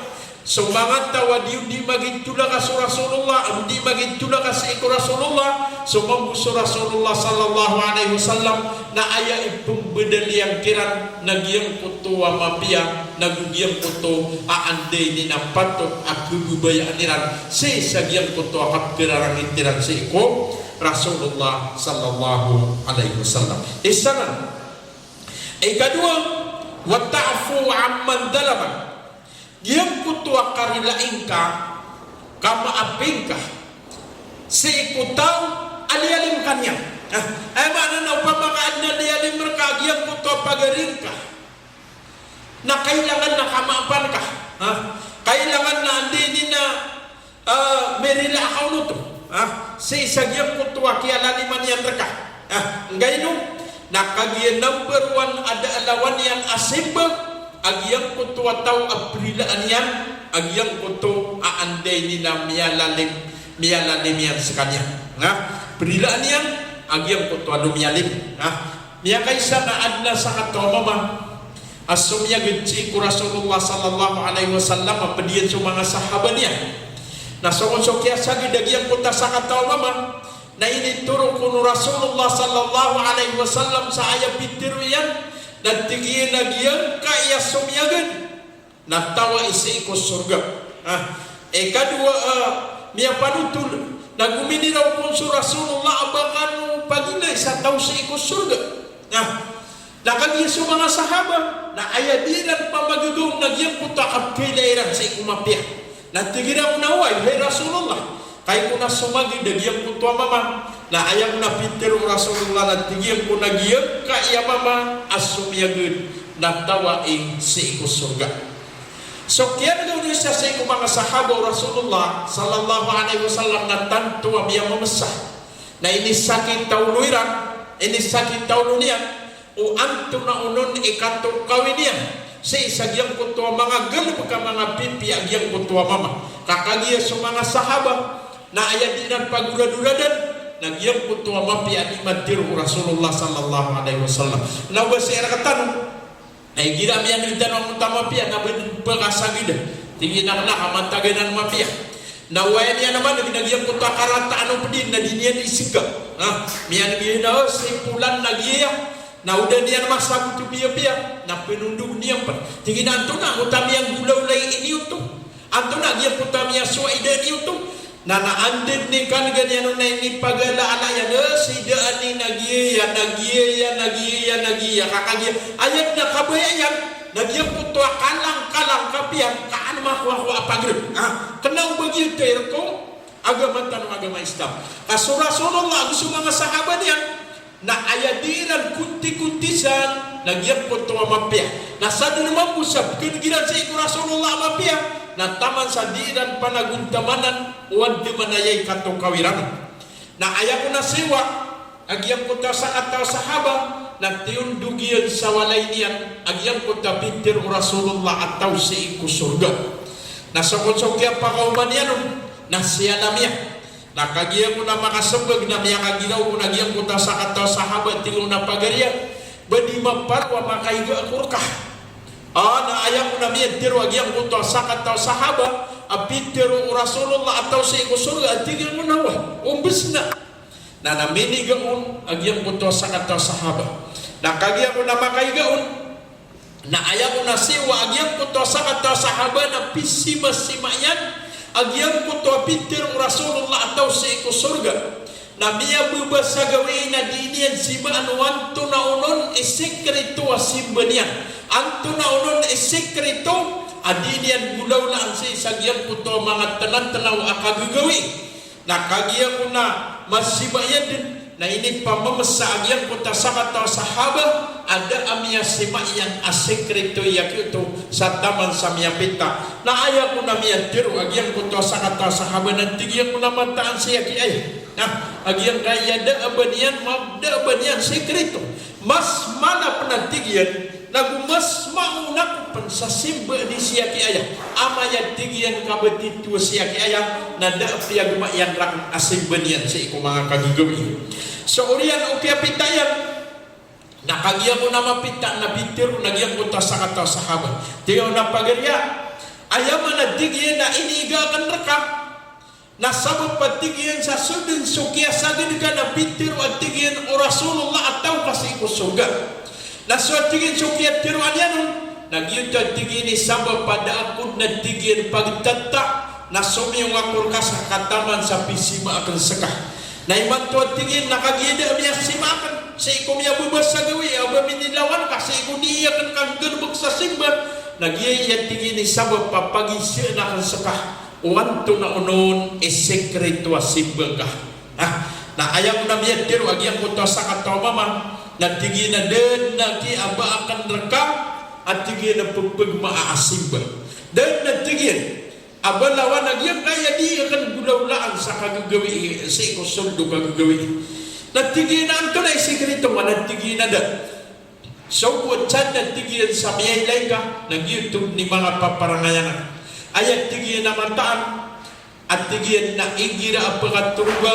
So manga taw a di on di magitolak ka so Rasulullah, a di magitolak ka sii ko Rasulullah, so mambo so Rasulullah sallallahu alaihi wasallam, na aya ipmbadal iyan kiran na giyangkoto a mapiya, nago giyangkoto a anda ini na patot a khababayaan iran sii sa giyangkoto a kapkhararangit iran sii ko Rasulullah sallallahu alaihi wasallam. Isa nan. Ikadowa, wa ta'fu amman zalamak. Giyangkoto a karilai ngka, kamaapi ngka sii ko taw a liyalim ka niyan. Ah, aya maana na opama ka adn a liyalim rka giyangkoto a pagari ngka, na kailangan na kamaapan ka. Ha? Kailangan na anda ini na Ah, mirila ka on oto. Ah, sii sa giyangkoto a kiyalalima niyan rka. Ah, angkaino? Na kagiya number one a da a lawan iyan a simba a giyangkoto a taw a prilaan iyan a giyangkoto a anda ini na miyalalim, miyalalim iyan skaniyan. Na prilaan iyan a giyangkoto a lomiyalim. Na miyakaisa na adn a sakataw a mama a somiyagd sii ko Rasulullah sallallahu alaihi wasallam a pd iyan so manga sahaba niyan. Na so kon so kiyasagd a giyangkoto a sakataw a mama na initoro kon o Rasulullah sallallahu alaihi wasallam sa aya pitharo iyan, na tig iyan a giyangkaya somiyagd na taw ai sii ko sorga. Ah, ikadowa, ah, miyapanotol, na gominiraw kon so Rasulullah a ba kano paginay sa taw sii ko sorga. Ah, na kagiya so manga sahaba na aya dii ran pamagagaw na giyangkoto a kapkhailay iran sii ko mapiya. Na tig iran a, oway, hay Rasulullah, kagiya ko na somagd a giyangkoto a mama. Na aya kon a pitharo o Rasulullah na tig iyan kon a giyangkaya mama a somiyagd na taw ai sii ko sorga. So kiyadn o isa sii ko manga sahaba o Rasulullah sallallahu alaihi wasallam na tanto a miyamamsa. Na inisakit a olo iran, inisakit a olo niyan, o antonaa onon i katokawi niyan sii sa giyangkoto a manga galbk a manga pipiya a giyangkoto a mama. Ka kagiya so manga sahaba na aya dii ran pagoradoradan na giyangkoto a mapiya a dii matharo o Rasulullah sallallahu alaihi wasallam. Na o ba sii rktano na igira miyan'g tano angkoto a mapiya na ba dn pkasagda. Tig iyan a kna ka matag anan mapiya. Na o aya niyan a man'g na giyangkoto a karataan o pd iyan na di niyan isga. Ha? Miyan'g iyan a, o, si Polan na giya. Na o da niyan masabot o piyapiya na pnondog iyan pn. Tig iyan a antonaa angkoto a miyanggolawlay ini oto. Antonaa giyangkoto a miyasowa i da niyo oto? Na, na anda dn i kan'gan iyan on na inipagalaala iyan, eh, si da ani na giya, na giya, na giya, na giya. Ka kagiya aya dn a kabaya iyan na giyangkoto a kalangkalang kapiya ka an makowakowa a pagr. Ah, kna o ba giyoto i rk o agama tano a agama Islam. Ka so Rasulullah ago so manga sahaba niyan na aya dii ran kontikontisan na giyangkoto a mapiya. Na sadn mambo sa pkhan'g iran sii ko Rasulullah a mapiya, na taman sa di iran panagontamanan o andamanaya i katokawi ran on. Na aya kon a siyowa a giyangkoto a sakataw a sahaba, na tiyondog iyan sa walay niyan a giyangkoto a pitharo o Rasulullah a taw sii ko sorga. Na so kon so kiyapakaoma niyan on, na siyalam iyan. Na kagiya kon a makasmbag na miyakagiraw kon a giyangkoto a sakataw a sahaba, tig iyan a pagari a, ba di maparo a makaiga ako rka. A, na aya kon a miyatharo a giyangkoto a sakataw a sahaba a pitharo o Rasulullah a taw sii ko sorga, a tig iyan a wa, ombs na. Na, na miniga on a giyangkoto a sakataw a sahaba. Na kagiya kon a makaiga on, na aya kon a siyowa a giyangkoto a sakataw a sahaba na pisimasima iyan a giyangkoto a pitharo o Rasulullah a taw sii ko sorga. Na miyababa sa gawii na di niyan simaan o antonaa onon i sikrito a simba niyan. Antonaa onon i sikrito a di niyan golawlaan sii sa giyangkoto a manga tnatnaw a kagagawii. Na kagiya kon a masima iyan dn, na inipamamsa a giyangkoto a sakataw a sahaba a da a miyasima iyan a sikrito i giyoto sa taman sa miyapita. Na aya kon a miyatharo a giyangkoto a sakataw a sahaba na tig iyan kon a mataan sii aki aya. Na a giyangkaya da a ba niyan ma-, da a ba niyan sikrito. Mas mala pn a tig iyan, nago mas maona ko pn sa simba di sii aki aya. Amay a tig iyan ka ba titho sii aki aya, na da a piyagma iyan rakn a simba niyan sii ko manga kagagawii. So oriyan o kiyapita iyan, na kagiya kon a mapita na pitharo on a giyangkoto a sakataw a sahaba. Tig iyan a pagari a, aya man a tig iyan a iniiga akn rka. Na sabap a tig iyan sa so dn so kiyasagad ka na pitharo a tig iyan o Rasulullah a taw ka sii ko sorga. Na so a tig iyan so kiyatharoa niyan on, na giyoto a tig iyan i sabap a da ako dn a tig iyan pagtatta, na somiyong ako rka sa kataman sa pisima akn ska. Na imanto a tig iyan na kagiya da a miyasima akn, sii ko miyababa sa gawii a ba minilawan ka, sii ko di akn kanggalbk sa simba, na giya i a tig iyan i sabap a pagizaan akn ska o antonaa onon i sikrito a simba ngka. Ha? Na aya kon a miyatharo a giyangkoto a sakataw a mama, na tig iyan a da dn a ki a ba akn rka a tig iyan a ppagmaa a simba. Da dn a tig iyan a ba lawan a giyangkaya di akn golawlaan sa kagagawii sii ko sold o kagagawii. Na tig iyan a antonaa i sikrito ngka, na tig iyan a da. So bo a tiyan na tig iyan sa miyailay ngka, na giyoto dn i manga paparangayan akn. Aya tig iyan a mataan, a tig iyan na igira a pkatoroga,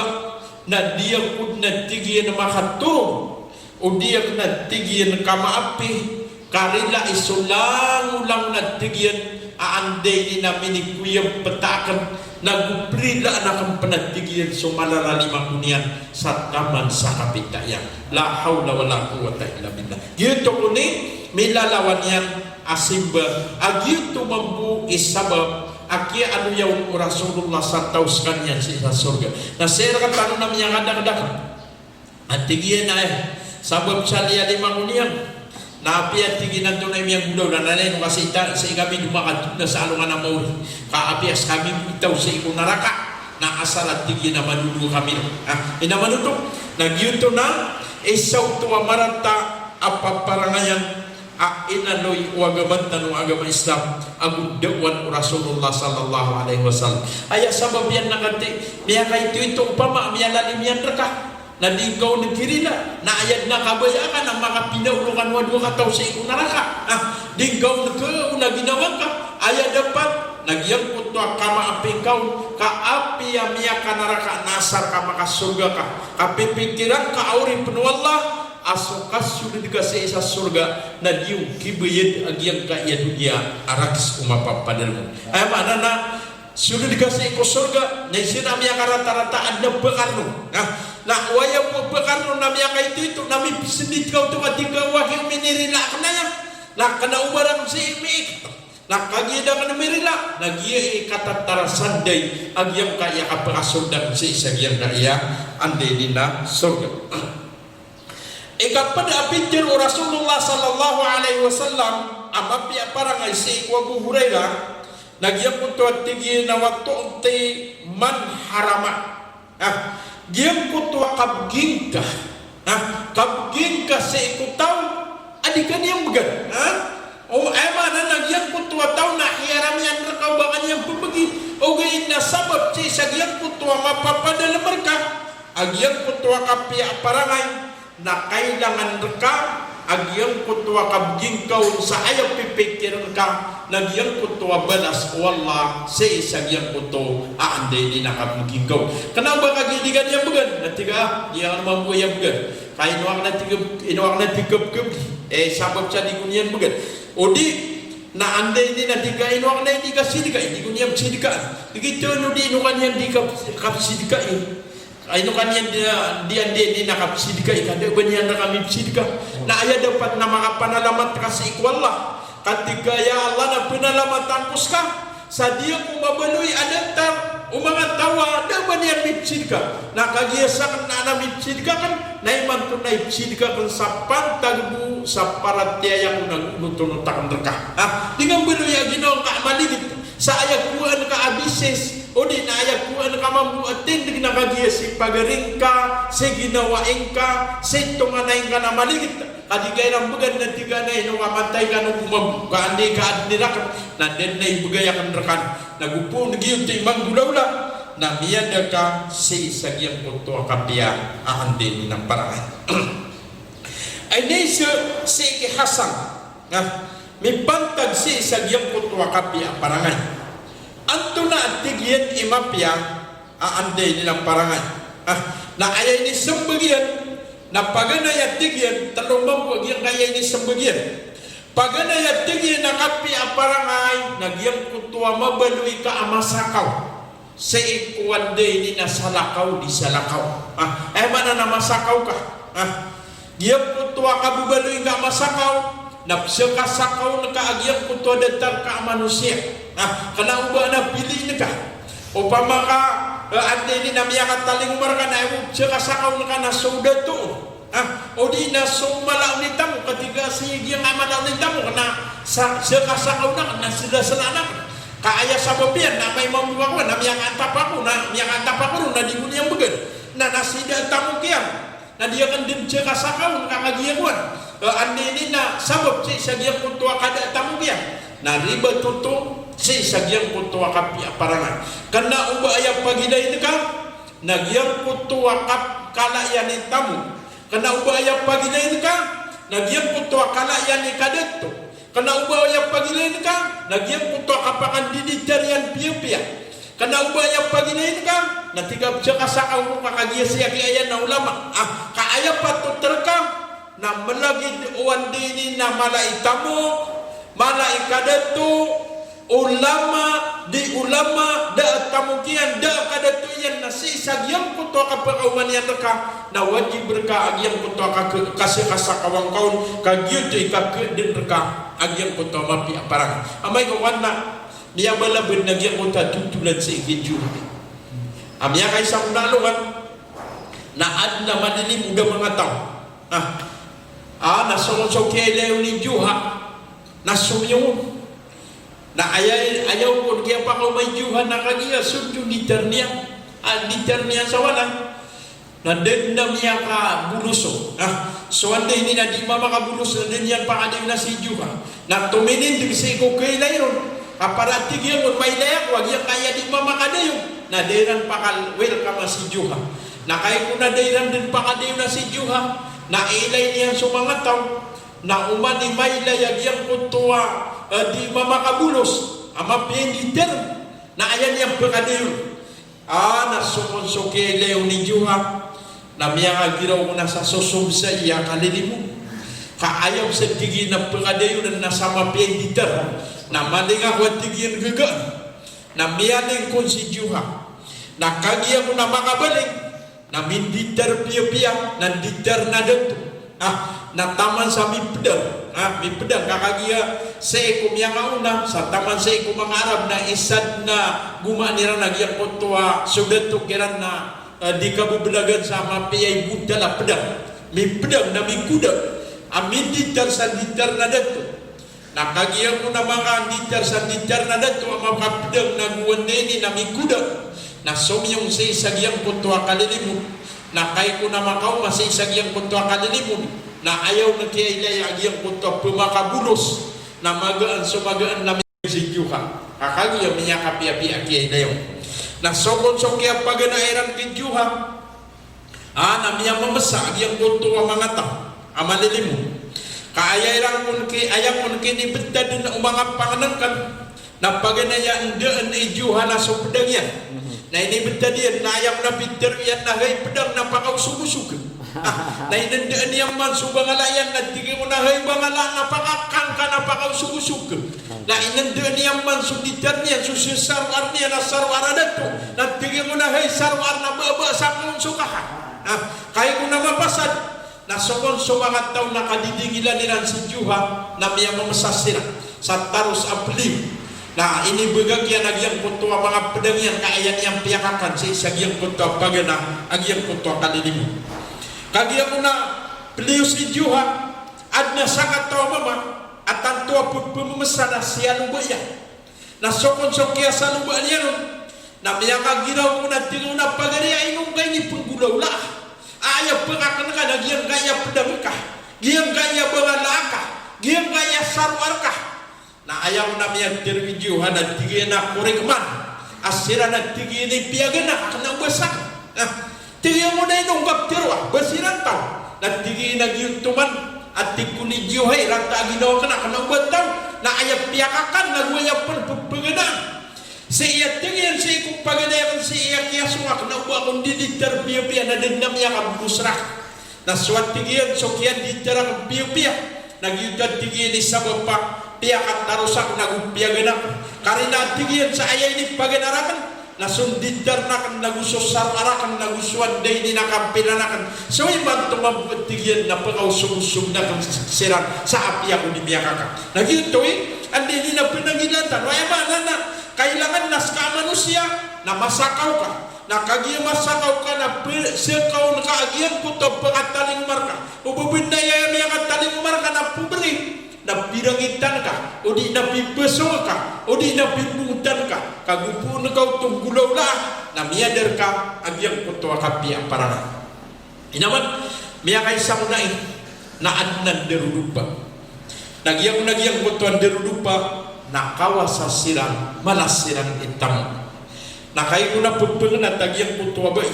na di ako dn a tig iyan makatorog, o di akn a tig iyan kamaapi, ka rilai so langolangon a tig iyan a anday niyan a minikoyapta akn, nago prilaan akn pn a tig iyan so malalalim ako niyan sa taman sa kapita iyan. La hawla wala quwwata illa billah. Giyoto kon i milalawan iyan a simba, a giyoto mambo i sabap a kiyaaloya on o Rasulullah sa taw skaniyan sii sa sorga. Na sii rktano na miyakadakdakl. A tig iyan a, eh, sabap sa liyalim ako niyan. Na apiya tig iyan antonaa i miyanggolawla, na lagid o ka sii ta, sii kami domakadona sa alongan a maori. Ka apiya skami itaw sii ko naraka, na asar a tig iyan a manodo kami. Ah, ino manodo? Na giyoto na isa oto a marata a paparangayan a inaloy o agama tano a agama Islam, ago daawan o Rasulullah sallallahu alaihi wasallam. Aya sabap iyan na katii, miyakaitoito opama a miyalalim iyan rka, na di ngka on kirila, na aya dn a kabaya ka na makapinaolo kano a dowa kataw sii ko naraka. Ah, di ngka on khaoona ginawa ngka, aya dapat na giyangkoto a kamaapi ngka on, ka apiya miyakanaraka na asar ka makasorga ka, ka pipikiran ka a oripn o Allah, a so kasold ka sii sa sorga na di on kibayad a giyangkaya doniya a rakhs o mapapadalm on. Aya maana na sold ka sii ko sorga, na isa na miyakaratarata a adn a bakarn on. Na, na o aya bo a bakarn on na miyakaitoito, na mipsndit ka oto ka tig ka o aki o minirila akn aya. Na kna o ba rakn sii miik. Na kagiya da akn mirila, na giya i katatarasan dn a giyangkaya kapakasold akn sii sa giyangkaya anday niyan a sorga. Ikapd a pitharo o Rasulullah sallallahu alaihi wasallam a mapiya a parangay sii ko Abu Hurairah, na giyangkoto a tig iyan a wa tu'ti man harama. Ah, giyangkoto a kabgi ngka. Ah, kabgi ngka sii ko taw a di ka niyan bgan, ha? O, aya maana na giyangkoto a taw na hiyaram iyan rka o ba ka niyan pmbgi. Ogaid na sabap sii sa giyangkoto a mapapadalm rka a giyangkoto a kapiya a parangay, na kailangan rka a giyangkoto a kabgi ngka on sa aya pipikirn ka na giyangkoto a balas o Allah sii sa giyangkoto a anda ini na kabgi ngka on. Kna o ba kagiya di ka niyan bgan, na tig ka, di akn mambo aya bgan. Ka ino akn a tig, ino akn a tig ka bgan, eh, sabap sa di ko niyan bgan. O di, na anda ini na tig ka, ino akn a di ka sidka, di ko niyan sidka. Di gioto, o di, ino ka niyan di ka, ka sidka, eh. Ay, ino ka niyan di, di anda ini na kapsidka i ka, da ba niyan rka mipsidka. Na aya dapat na makapanalamat ka sii ko Allah. Ka tig ka, ya Allah, na pnalamatan ko ska sa di ako mabaloy a datar o manga taw a da ba niyan mipsidka. Na kagiya sakn na mipsidka akn, na imanto na ipsidka akn sa pantag bo sa paratiyaya ko na gonot-onot akn rka. Ha? Di ngka mbaloy a ginawa ngka a maligit. Sa aya kowaan ka a bisis, o di na aya kowaan ka mambo a tindg na kagiya si pagari ngka, si ginawai ngka, si tonganay ngka na maligit. Ka di ka iran bgan na tig ka na ino ka matay ka no ko mambo, ka anda i ka adn i rakn, na da dn a ibgay akn rka. Na go pn giyoto i manggolawla, na miyada ka sii sa giyangkoto a kapiya a anda ini na parangay. Ay na isa sii ki Hasan. Na mipantag sii sa giyangkoto a kapiya a parangay. Antonaa a tig iyan i mapiya a anda ini na parangay? Ah, na aya inismbag iyan, na paganay a tig iyan, tlo mambo a giyangkaya inismbag iyan. Paganay a tig iyan a kapiya a parangay, na giyangkoto a mabaloy ka a masakaw sii ko anda ini na salakaw di salakaw. Ah, aya maana na masakaw ka. Ah, giyangkoto a kababaloy ngka a masakaw, na pzakasakaw ngka a giyangkoto a datar ka a manosiya. Ah, kna o ba na piliin ka. Opama ka, eh, anda ini na miyakatalingoma rka na aya bo pzakasakaw ngka na so dato. Ah, o di na so mala o nitamo, ka tig ka sii giyangkai a mala o nitamo, kna sa, pzakasakaw ngka na sda slaan ka. Ka aya sabap iyan na amay mambo ako, na miyakaantap ako, na miyakaantap ako ron, na di ko niyan bgan. Na, na sii da a tamok iyan. Na di akn dn pzakasakaw ngka kagiya kowan. Eh, anda ini na sabap sii sa giyangkoto a kada a tamok iyan. Na ribat oto sii sa giyangkoto a kapiya a parangay. Kna o ba aya pagilain ka, na giyangkoto a kap-, kala iyan i tamok. Kna o ba aya pagilain ka, na giyangkoto a kala iyan i kadato. Kna o ba aya pagilain ka, na giyangkoto a kapakandiditar iyan piyapiya. Kna o ba aya pagilain ka, na tig ka pzakasakaw ngka kagiya sii aki aya na ulama. Ah, ka aya patot rka, na mlagid o anda ini na mala i tamok, mala i kadato, ulama, di ulama, da a tamok iyan, da a kadato iyan, na sii sa giyangkoto a kapakaoma niyan rka, na wajib rka a giyangkoto a kak-, kasakasakawan ka on, ka giyoto i kakdn rka a giyangkoto a mapiya a parangay. Amay ka kowan na miyabalaban a giyangkoto a totolan sii ki Juha. A miyakaisa ko na alongan, na adn a malilimod a manga taw. Ah, ah, na so, so kiyailay on i Juha, na somiyong on. Na aya, aya on kon kiyapakaoma i Juha na kagiya so nditar niyan, ah, nditar niyan sa wanan. Na da dn a miyakabolos on. Ah, so anda ini na di mamakabolos na da niyan pakadayon a si Juha. Na tominindg sii ko kiyailay ron. Ka para tig iyan kon mailay ako a giyangkaya di mamakadayon. Na da iran pakal-welcome a si Juha. Na kagiya ko na da iran dn pakadayon a si Juha, na iilay niyan so manga taw. Na oman i mailay a giyangkoto a, eh, di mamakabolos a mapiya i nditar, na aya niyan pkadayon. Ah, na so kon so kiyailay on i Juha, na miyakagiraw ko na sa sosob sa iya kalilimod. Ka aya bo sa tig iyan a pkadayon na sa mapiya i nditar, na maling ako a tig iyan gagaan. Na miyaling kon si Juha. Na kagiya ko na makabaling, na minditar piyapiya, na nditar na dato. Ah, na taman sa mipdang. Ah, mipdang ka kagiya sii ko miyakaona, sa taman sii ko manga Arab na isa dn a gomaan iran a giyangkoto a so dato kiran na, eh, di kabablagan sa mapiya i bontal a pdang. Mipdang na mikoda. Ah, minditar sa nditar na dato. Na kagiya ko na makanditar sa nditar na dato a makapdang na go anda ini na mikoda. Na somiyong sii sa giyangkoto a kalilimod. Na kagiya ko na makaoma sii sa giyangkoto a kalilimod, Na aya on kiyailaya a giyangkoto a pmakabolos, na magaan so magaan na miyag si Juha. Ka kagiya miyakapiyapiya a kiyailaya on. Na so kon so kiyapagana iran ki Juha, a, na miyamamsa a giyangkoto a manga taw a malilimo. Ka aya iran kon ki, aya kon kinibtad dn o manga pangnngkn, na paganay a ndaan i Juha na so pdang iyan. Mhm. Na inibtad iyan, na aya kon a pitharo iyan na hay pdang na pakaosogosog. Ah, na inndaan iyan man so bangala iyan na tig iyan on a hay bangala na pakakangka na pakaosogosog. Na inndaan iyan man so ditar niyan, so saroar niyan na saroar a dato. Na tig iyan on a hay saroar na baba sa kon so kaka. Ah, kagiya kon a mapasad. Na so kon so manga taw na kadidingilan iran si Juha, na miyamamsa siran sa taros a pliyo. Na inibgay iyan a giyangkoto a manga pdang iyan ka aya niyan piyakakan sii sa giyangkoto a pagana a giyangkoto a kalilimo. Kagiya kon a pliyo si Juha, adn a sakataw a mama a tanto a pphamamsa na siyaloba iyan. Na so kon so kiyasalobaan iyan on, na miyakagiraw kon a tig iyan on a pagari a ino ngka inipnggolawlaa a aya pkakn ka na giyangkaya pdang ka, giyangkaya bangala ka, giyangkaya saroar ka. Na aya kon a miyatharo i Juha na tig iyan a korek man a siran a tig iyan i piyagana ka kna o ba sakn. Na tig iyan on a ino ngka ptharo a ba siran taw. Na tig iyan a giyoto man a tig kon i Juha i rata a ginawa akn a kna o ba taw. Na aya piyakakan na go aya pn pphaganaan. Sii a tig iyan sii ko paganay akn sii a kiyasong akn na o ba akn di ditar piyapiya na da dn a miyakabolos rakn. Na so a tig iyan so kiyaditar akn piyapiya na giyoto a tig iyan i sabap a piyakataros akn ago piyagana akn. Karina a tig iyan sa aya inipagana rakn na so nditar akn ago so saroar akn ago so anda ini na kampilan akn. So imanto mambo a tig iyan na pkaosogosog akn siran sa apiya ko di miyakaka. Na giyoto i, anda ini na pnanggilatan. Aya maana na kailangan na ska a manosiya na masakaw ka. Na kagiya masakaw ka na pe-, sakawn ka a giyangkoto a pkatalingoma rka. O ba bnar aya miyakatalingoma rka na pobri, na pirangitan ka, o di na pipasong ka, o di na pimbotan ka, ka go poon ka oto nggolawlaa, na miyadar ka a giyangkoto a kapiya a parangay. Inaman, miyakaisa ko na i, na adn a ndarodopa. Na giyangkoto a ndarodopa, na kawasa siran, malas siran i tamok. Na kagiya kon a pphangnat a giyangkoto a bai.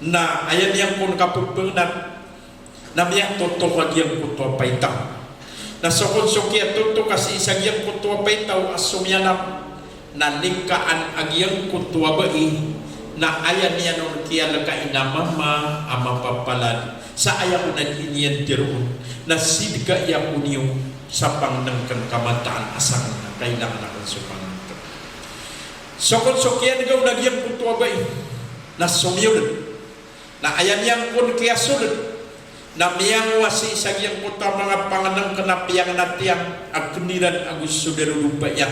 Na aya niyan kon kappphangnat, na miyatotok a giyangkoto a paitaw. Na so kon so kiyatotok a sii sa giyangkoto a paitaw a somiyalam, na lingkaan a giyangkoto a bai, na aya niyan on kiyalkai na mama a mapapalad. Sa aya kon a di niyan tharoon, na sidka iyan ko niyo sa pangnngkn ka mataan a sakn na kailangan akn so pangnngkn. So kon so kiyadgaw na giyangkoto a bai, na somiyold. Na aya niyan kon kiyasold, na miyangowa sii sa giyangkoto a manga pangnngkn a piyangnat iyan a kniran ago so darodopa iyan.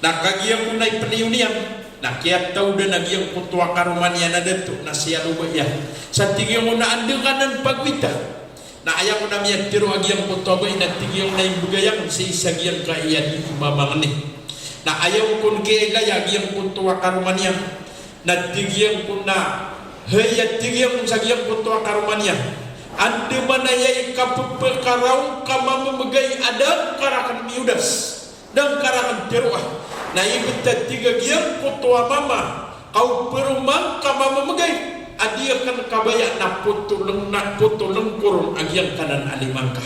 Na kagiya kon a ipniyo niyan, na kiyatawdan a giyangkoto a karoma niyan a dato na siyaloba iyan. Sa tig iyan on a anda ka nan pagowita. Na aya kon a miyatharo a giyangkoto a bai na tig iyan on a imbgay akn sii sa giyangkaya di mama ngni. Na aya on kon kiyailaya a giyangkoto a karoma niyan. Na tig iyan kon a, hay, a tig iyan kon sa giyangkoto a karoma niyan. Andamanaya i kappkaraw ka mamamgay a da ngka rakn miyodas. Da ngka rakn tharoa. Na ibt a tig a giyangkoto a mama, ka o paroman ka mamamgay a di akn kabaya na potolng, na potolngkoron a giyangkanan a lima ngka.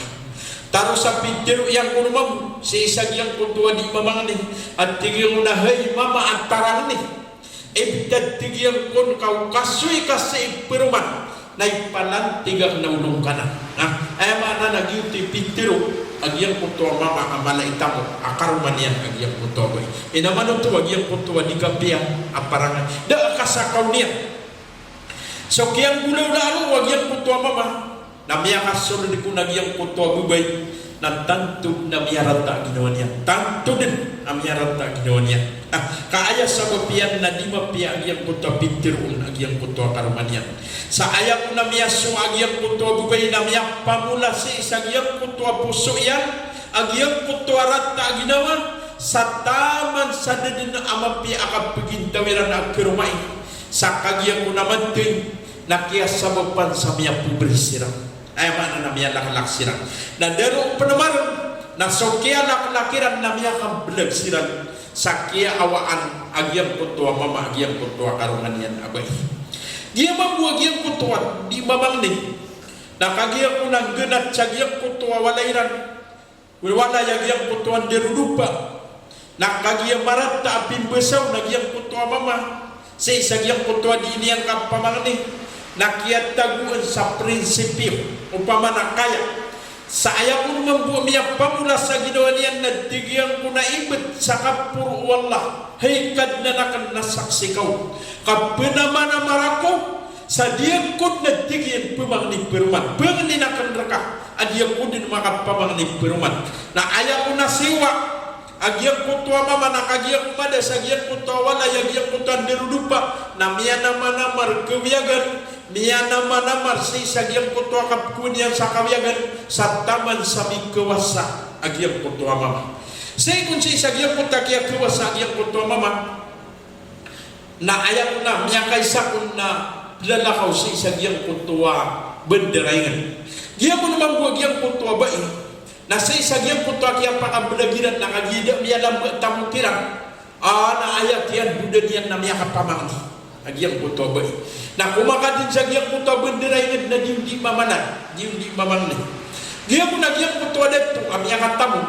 Taros a pitharo iyan kon mambo sii sa giyangkoto a di mama ngni, a tig iyan on a hay mama a tarang ni. Ibt a tig iyan kon ka o kasoy ka sii paroman na ipalantig akn a olo ngka nan. Na aya maana na giyoto i pitharo a giyangkoto a mama a mala i tamok a karoma niyan a giyangkoto a bai. Inaman oto a giyangkoto a di kapiya a parangay. Da a kasakaw niyan. So kiyanggolawlaa roo a giyangkoto a mama, na miyakasold kon a giyangkoto a babay, na tanto dn a miyarata a ginawa niyan. Tanto dn a miyarata a ginawa niyan. Ah, ka aya sabap iyan na di mapiya a giyangkoto a pitharo on a giyangkoto a karoma niyan. Sa aya kon a miyasowa a giyangkoto a babay na miyapamola sii sa giyangkoto a poso iyan a giyangkoto a rata a ginawa, sa taman sa da dn a mapiya a kapagintaw iran a karoma i. Sa kagiya kon a mathay, na kiyasabapan sa miyapobri siran. Aya maana na miyalaklak siran. Na da roo pn marn, na so kiyalaklak iran na miyakamblag siran sa kiyaawaan a giyangkoto a mama a giyangkoto a karoma niyan a bai. Giya mambo a giyangkoto a di mamangni, na kagiya ko na nggnat sa giyangkoto a walay iran, walay a giyangkoto a ndarodopa. Na kagiya marata a pimbasaw na giyangkoto a mama sii sa giyangkoto a di niyan kapamangni, na kiyatagoan sa prinsipyo, opama na kaya sa aya kon mambo a miyapamola sa ginawa niyan na tig iyan ko na ibt sa kaporo o Allah, hay Kadnan akn, na saksi ka on ka pnamanamar ako sa di ako dn, na tig iyan, pmangni paroman, pangnin akn rka a di ako dn makapamangni paroman. Na aya ko na siyowa a giyangkoto a mama na kagiya ko mada sa giyangkoto a walay a giyangkoto a ndarodopa, na miyanamanamar kawiyagan, miyanamanamar sii sa giyangkoto a kapkowaan iyan sa kawiyagan, sa taman sa mikawasa a giyangkoto a mama. Sii kon sii sa giyangkoto a kiyakawasa a giyangkoto a mama, na aya kon na miyakaisa kon na plalakaw sii sa giyangkoto a bandar a ingd. Giya kon mambo a giyangkoto a bai na sii sa giyangkoto a kiyapakamblag iran na kagiya da miyalamba tamok iran, a, na aya kiyandodan iyan na miyakapamangni a giyangkoto a bai. Na komakan dn sa giyangkoto a bandar a ingd na di on di mamanad, di on di mamangni. Giya kon a giyangkoto a dato a miyakatamok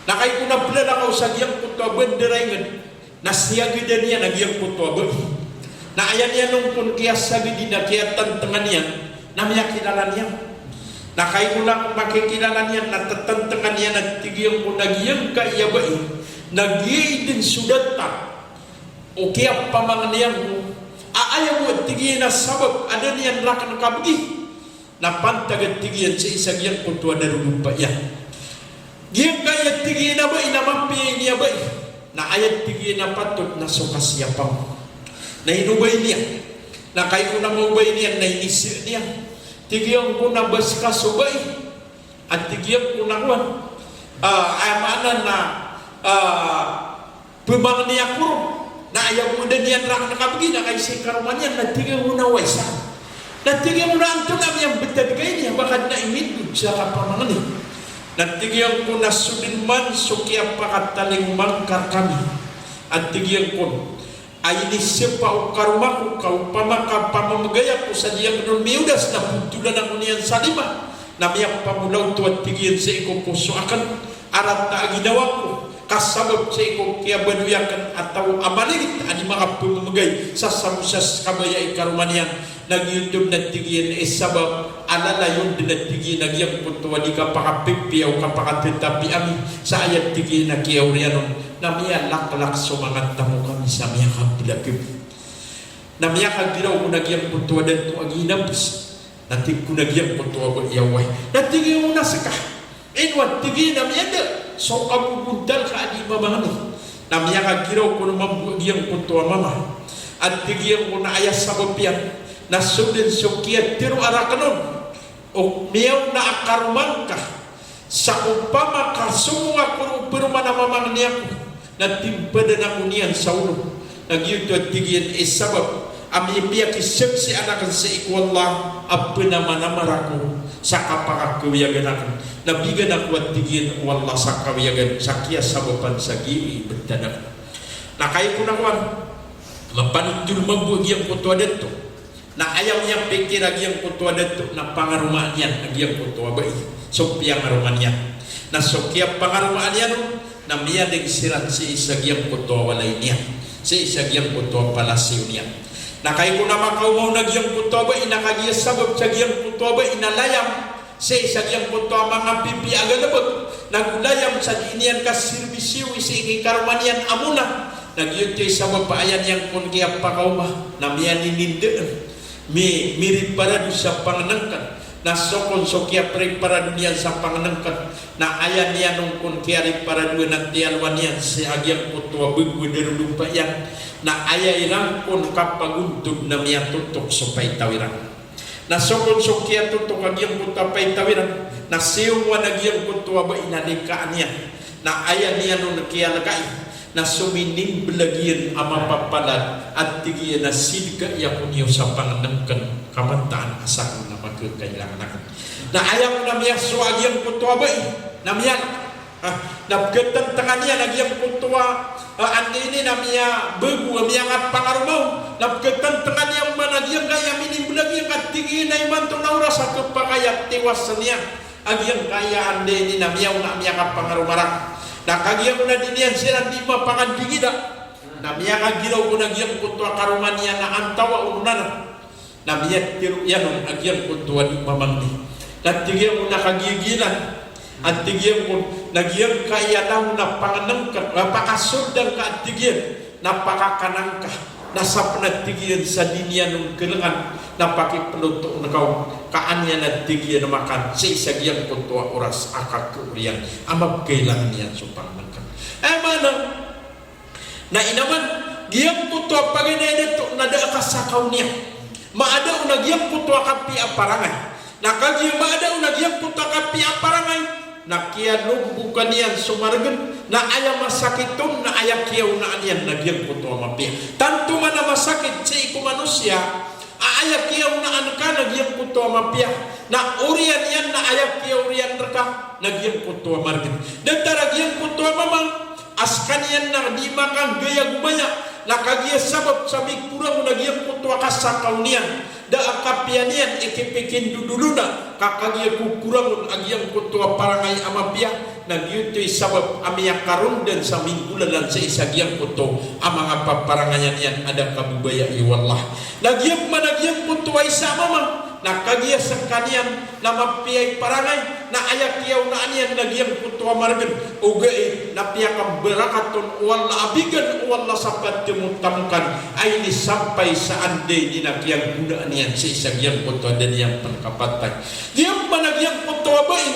na kagiya ko na plalakaw sa giyangkoto a bandar a ingd, na siyagadan iyan a giyangkoto a bai. Na aya niyan on kon kiyasagadi na kiyatantngan iyan, na miyakilala niyan. Na kagiya ko na makikilala niyan na tatantngan iyan a tig iyan ko na giyangkai a bai na giya i dn so data o kiyapamangni angko a aya bo, tig iyan, a sabap a da niyan rakn kabgi na pantag a tig iyan sii sa giyangkoto a darodopa iyan. Giyangkai a tig iyan a bai na mapiya ini a bai. Na aya tig iyan a patot na so kasiyapa on. Na inobay niyan. Na kagiya ko na maobay niyan na inizaan iyan. Tig iyan ko na ba ska so bai a tig iyan ko na kowan. Ah, aya maana na, ah, pmangni ako ron. Na aya bo da niyan rakn kabgi na kaisa i karoma niyan na tig iyan ko na oway sa. Na tig iyan ko na antonaa i mbtad ka ini a ba ka dn a imindod sa kapamangni. Na tig iyan ko na so dn man so kiyapakatalingoma ngka rkami a tig iyan ko a inisapa o karoma ko ka opama ka pamamgay ako sa di akn on miyodas na pntolan ako niyan sa lima, na miyapamola oto a tig iyan sii ko poso akn a rata a ginawa ko, ka sabap sii ko kiyabaloy akn a taw a maligit a di makapmamgay sa samosa sa kabaya i karoma niyan, na giyoto na tig iyan i sabap a lalayon dn a tig iyan a giyangkoto a di kapakapipiya o kapakatatapi ami sa aya tig iyan a kiyaoriyan on, na miyalaklak so manga tamok ami sa miyakablagb. Na miyakagiraw ko na giyangkoto a dato a ginabs. Na tig ko na giyangkoto a bai a oway. Na tig iyan ko na ska. Ino a tig iyan a miyada so kabobontal ka a di mamangni. Na miyakagiraw ko na mambo a giyangkoto a mama a tig iyan ko na aya sabap iyan na so dn so kiyatharo a rakn on o miyaona a karoma ngka sa opama ka somong ako ron paroman a mamangni ako na timpadan ako niyan sa olo. Na giyoto a tig iyan i sabap a mipiyakisaksian akn sii ko Allah a pnamanamar ako sa kapakakawiyagan akn. Na bigan ako a tig iyan o Allah sa kawiyagan sa kiyasabapan sa gii btad akn. Na kagiya ko na kowan, mapanindol mambo a giyangkoto a dato. Na aya miyapikir a giyangkoto a dato na pangaromaan iyan a giyangkoto a bai. So piyangaromaan iyan. Na so kiyapangaromaan iyan on, na miyadg siran sii sa giyangkoto a walay niyan, sii sa giyangkoto a palasiyo niyan. Na kagiya ko na makaoma on a giyangkoto a bai na kagiya sabap sa giyangkoto a bai na layam sii sa giyangkoto a manga pipiya a galbk, nago layam sa di niyan kasirbisyo sii ki karoma niyan a mona. Na giyoto i sabap a aya niyan kon kiyapakaoma na miyaninindaan, mi, miriparado sa pangnngkn. Na so kon so kiyapriparado niyan sa pangnngkn na aya niyan on kon kiyariparadoan a tiyalowan iyan sii a giyangkoto a bgo a darodopa iyan. Na aya iran kon kapagontod na miyatotok so paitaw iran. Na so kon so kiyatotok a giyangkoto a paitaw iran na siyowan a giyangkoto a bai na likaan iyan. Na aya niyan on kiyalkai Na so minimbelag iyan a mapapalad a tig iyan a sidka iyan ko niyo sa pangnengken ka mataan a sakn na makakailangan akn. Na aya ko na miyasowa a giyangkoto a bai, na miya, ah, na pkhatentengan iyan a giyangkoto a, ah, anda ini na miyabego a miyakapangaroma on, na pkhatentengan iyan man a giyangkaya minimbelag iyan ka tig iyan a imanto na oras a khapakay a tiwasn iyan a giyangkaya anda ini na miyaona a miyakapangaroma rakn. Na kagiya ko na di niyan siran di mapakandingida, na miyakagiraw ko na giyangkoto a karoma niyan a antawaa on anan. Na miyatharo iyan on a giyangkoto a di mamangni. Na tig iyan on a kagiya giyanan, a tig iyan on na giyangkaya langon a pangnengken, a pakasold angka a tig iyan, na pakakan angka, na sa pn a tig iyan sa di niyan on khalangan, na pakiplotoon ka on, ka an iyan a tig iyan makan sii sa giyangkoto a oras a kakoor iyan a mapkailangan iyan so pangnengken. Aya maana, na inaman, giyangkoto a paganay a dato na da a kasakaw niyan. Maada on a giyangkoto a kapiya a parangay. Na kagiya maada on a giyangkoto a kapiya a parangay, na kiyalombokan iyan so margn, na aya masakit on, na aya kiyaonaan iyan na giyangkoto a mapiya. Tanto man a masakit sii ko manosiya a aya kiyaonaan ka na giyangkoto a mapiya, na oriyan iyan na aya kiyaoriyan rka na giyangkoto a margn. Datar a giyangkoto a mama a skaniyan na di makanggay a gomaya, na kagiya sabap sa mikorang on a giyangkoto a kasakaw niyan, da a kapiya niyan i kipikindodolona, ka kagiya kokorang on a giyangkoto a parangay a mapiya, na giyoto i sabap a miyakarondan sa minggolalan sii sa giyangkoto a manga paparangayan iyan a da kababayai o Allah. Na giyangkoman a giyangkoto a isa a mama, na kagiya skaniyan na mapiya i parangay, na aya kiyaonaan iyan na giyangkoto a margn, ogaid na piyakambarakat on o Allah a bigan o Allah sa patemotamo kan, a inisampay sa anda ini na kiyanggonaan iyan sii sa giyangkoto a da niyan pn kapatay. Giyangkoman a giyangkoto a bai,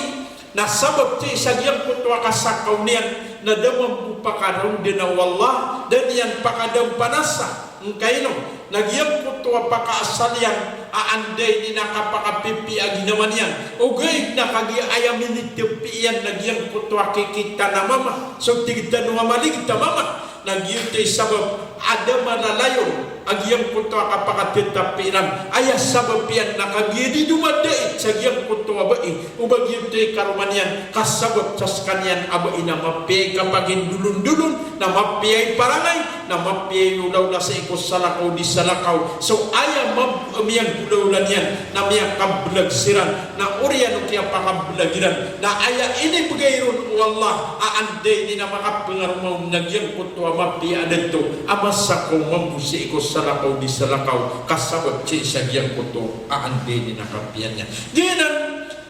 na sabap sii sa giyangkoto a kasakaw niyan, na da mambo pakarondan o Allah, da niyan pakadampanasa, ngkaino, na giyangkoto a pakaasal iyan a anda ini na kapakapipiya a ginawa niyan. Ogaid na kagiya aya minitepi iyan na giyangkoto a kikita na mama, so tig tano a maligit a mama, na giyoto i sabap a da malalayon a giyangkoto a kapakatetapi iran. Aya sabap iyan na kagiya di domadait sa giyangkoto a bai, o ba giyoto i karoma niyan, ka sabap sa skaniyan a bai na mapiya i kapagindolondolon, na mapiya i parangay, na mapiya i olaola sii ko salakaw di salakaw. So aya mam-, miyanggolaola niyan na miyakabelag siran, na oriyan o kiyapakabelag iran, na aya inibgay ron o Allah a anda ini na makapengaroma on na giyangkoto a mapiya a dato a masakaw mambo sii ko salakaw di salakaw, ka sabap sii sa giyangkoto a anda ini na kapiya niyan. Giyanan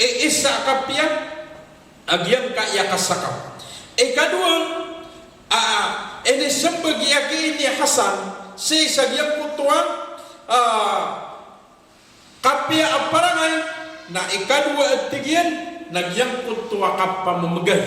i isa a kapiya a giyangkaya kasakaw. Ikadowa, a, inismbag i aki ini a Hasan sii sa giyangkoto a, a, kapiya a parangay, na ikadowa a tig iyan na giyangkoto a kapamemegay.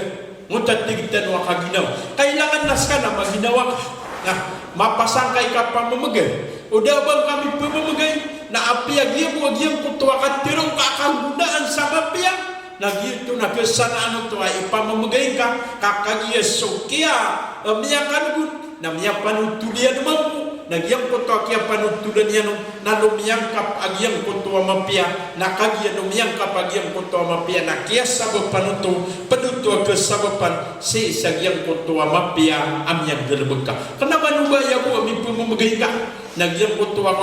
Ngoto a tig tano a kaginawa. Kailangan na ska na maginawa ka. Na mapasang ka i kapamemegay. O da a ba ngka mipememegay, na apiya giya bo a giyangkoto a katharo ka a kanggonaan sa mapiya, na giyoto na kasanaan oto a ipamemegay ngka, ka kagiya so kiya, e, miyakanogon, na miyapanotol iyan mambo, na giyangkoto a kiyapanotolan iyan on, na lomiyangkap a giyangkoto a mapiya, na kagiya lomiyangkap a giyangkoto a mapiya, na kiyasabapan oto, pd oto a kasabapan sii sa giyangkoto a mapiya a miyanggalbk ka. Kna ba o ba aya bo a mipememegay ka, na giyangkoto a,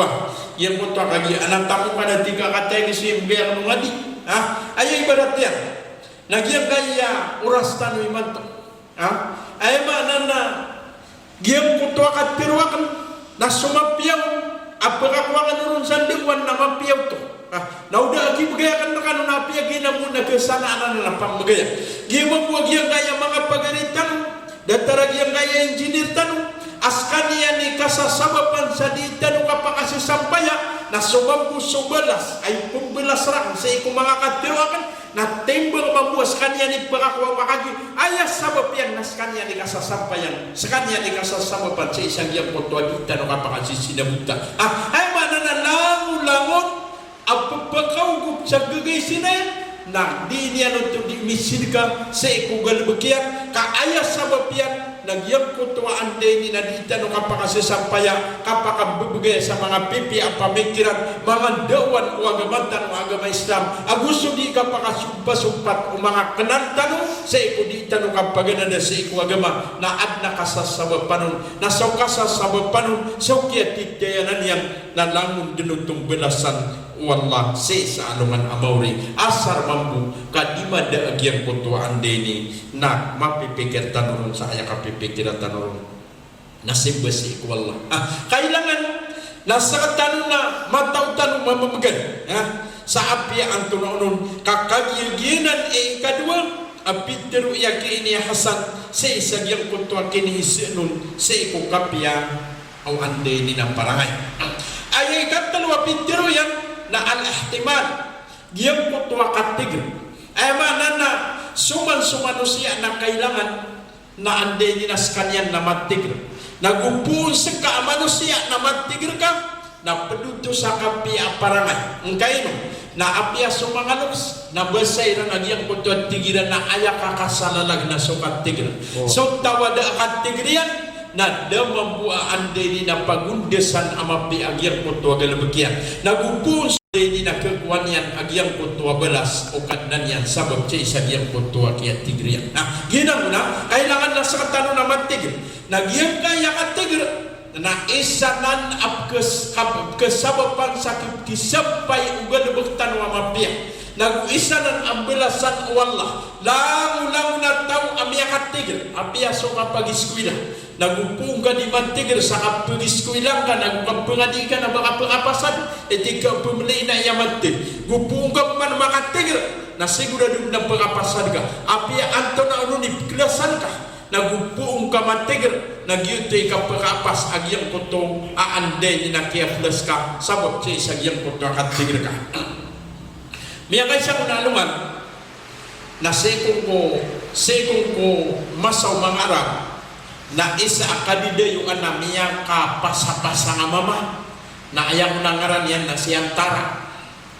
giyangkoto a kagiya anan tano ka na tig ka kataya giya so imbiyag o ngadi. Ha? Aya ibarat iyan. Na giyangkaya oras tano imanto. Ha? Aya maana na giyangkoto a katharo akn na so mapiya on a pkhakowa akn ron sa ndaowan na mapiya oto. Ha? Na o da a kibgay akn rkano na apiya giyanan bo na kasanaan anan a pamemegaya. Giya mambo a giyangkaya manga pagari tano, datar a giyangkaya engineer tano, a skaniyan i kasasabapan sa di tano kapakasasampaya, na so mambo so balas a ipmbalas rakn sii ko manga katharo akn, na timbang mambo a skaniyan i pkhakowa makagiya, aya sabap iyan na skaniyan i kasasampayan, skaniyan i kasasabapan sii sa giyangkoto a di tano kapakasisinabota. Ah, aya maana na langolangon a pphakaogop sa gagay sinayan, na di niyan oto di misidka sii ko galbk iyan, ka aya sabap iyan Na giyangkoto a anda ini na di tano kapakasasampaya, kapakabebegay sa manga pipiya a pamikiran, manga ndawan o agama tano a agama Islam, ago so di kapakasumpasumpat o manga kenan tano sii ko di tano kapaganada sii ko agama, na adn a kasasabapan on, na so kasasabapan on so kiyatitayanan iyan, na langon dn oto mbalasan o Allah sii sa alongan a maori. Asar mambo ka di mada a giyangkoto a anda ini na mapipikir tano ron sa aya kapipikira tano ron na simba sii ko Allah. Ah, kailangan na sktano na mataw tano mamamgan. Ah, sa apiya antonaa onon ka kagiya giyanan i ikadowa a pitharo iyan ki ini a Hasan sii sa giyangkoto a kinihisaan on sii ko kapiya o anda ini na parangay. Aya ikatlo a pitharo iyan na al-ihtimal, giyangkoto a katigr. Aya maana na so man so manosiya na kailangan na anda ini na skaniyan na matigr. Na go poon ska a manosiya na matigr ka, na pd oto sa kapiya a parangay. Ngkaino? Na apiya so manga loks na basa iran a giyangkoto a tig iran na aya kakasalalag na so katigr. Oh. So taw a da a katigr iyan, na da mambo a anda ini na pagondasan a mapiya a giyangkoto a galbk iyan. Na go poon sa anda ini na khakowa niyan a giyangkoto a balas o Kadnan iyan sabap sii sa giyangkoto a kiyatigr iyan. Na giyanan on na kailangan na sktano na matigr. Na giyangkaya katigr na isa nan a pkes-, kap-, pkhasabapan sa ki-, kisampay o galbk tano a mapiya. Na go isa nan a mbalasan o Allah. Langolangon a taw a miyakatigr, apiya so kapagiskoila. Na go poon ka di matigr sa kapagiskoila ngka, na go kapangadi ka na ba kapakapasad, e tig ka pmlay na iya matigr. Go poon ka pman makatigr, na sigurado na pakapasad ka. Apiya antonaa onon i pkhlasan ka. Na go poon ka matigr, na giyoto i kapakaapas a giyangkoto a anda ini na kiyaplas ka, sabap sii sa giyangkoto a katigr ka. Miyakaisa ko na alongan, na sii ko, sii ko masa o manga Arab, na isa a kadidayoan a miyakapasapasang a mama, na aya ko na ngaran iyan na si Antara.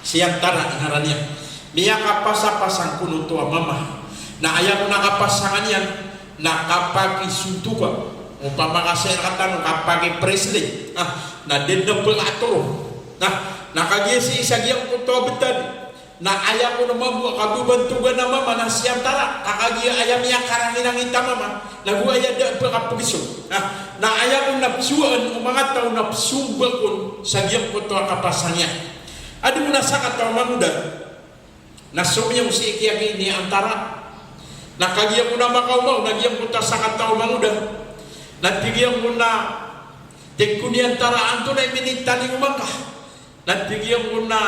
Si Antara i ngaran iyan. Miyakapasapasang kon oto a mama. Na aya ko na kapasangan iyan, na kapakisontoka. Opama ka sii rktano kapaki-Presley. Ah, na da dn a pkatoro. Na, na kagiya sii sa giyangkoto a btad. Na aya ko na mambo a kababantogan a mama na si Antara. Ka kagiya aya miyakarangirangit a mama. Na go aya da a pkapgiso. Na, na aya ko na pzowaan o manga taw na pzomba kon sa giyangkoto a kapasang iyan. Adn on a sakataw a mangoda na somiyong sii kiya ki ini Antara. Na kagiya ko na makaoma on a giyangkoto a sakataw a mangoda, na tig iyan ko na, tig ko ni Antara, antonaa i minitalingoma ngka? Na tig iyan ko na,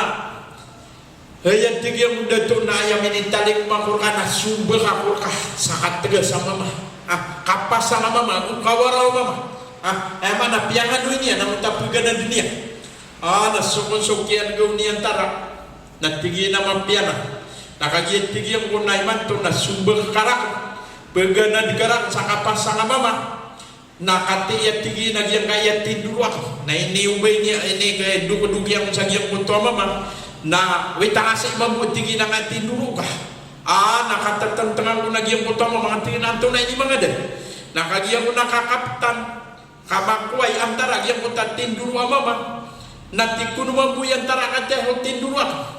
aya tig iyan ko, dato, na aya minitalingoma ko rka na somba ako rka sa katgas a mama. Ah, kapasang a mama, o kawaraw a mama. Ah, aya maana piyangaloy niyan, na oto a pganadn iyan. Ah, na so kon so kiyan'g o ni Antara. Na tig iyan a mapiya na. Na kagiya tig iyan ko na imanto na somba ka rakn, pganad ka rakn sa kapasang a mama. Na katii a tig iyan a giyangkaya tindoro akn. Na iniyobay niyan, ini, kdokdok iyan sa giyangkoto a mama. Na witang a sii mambo tig iyan a tindoro ka. Ah, na katatantngan ko na giyangkoto a mama, tig iyan a antonaa ini manga da. Na kagiya ko na kakaptan, ka makowa i Antara giyangkoto a tindoro a mama. Na tig kon mambo i Antara a katii a tindoro akn.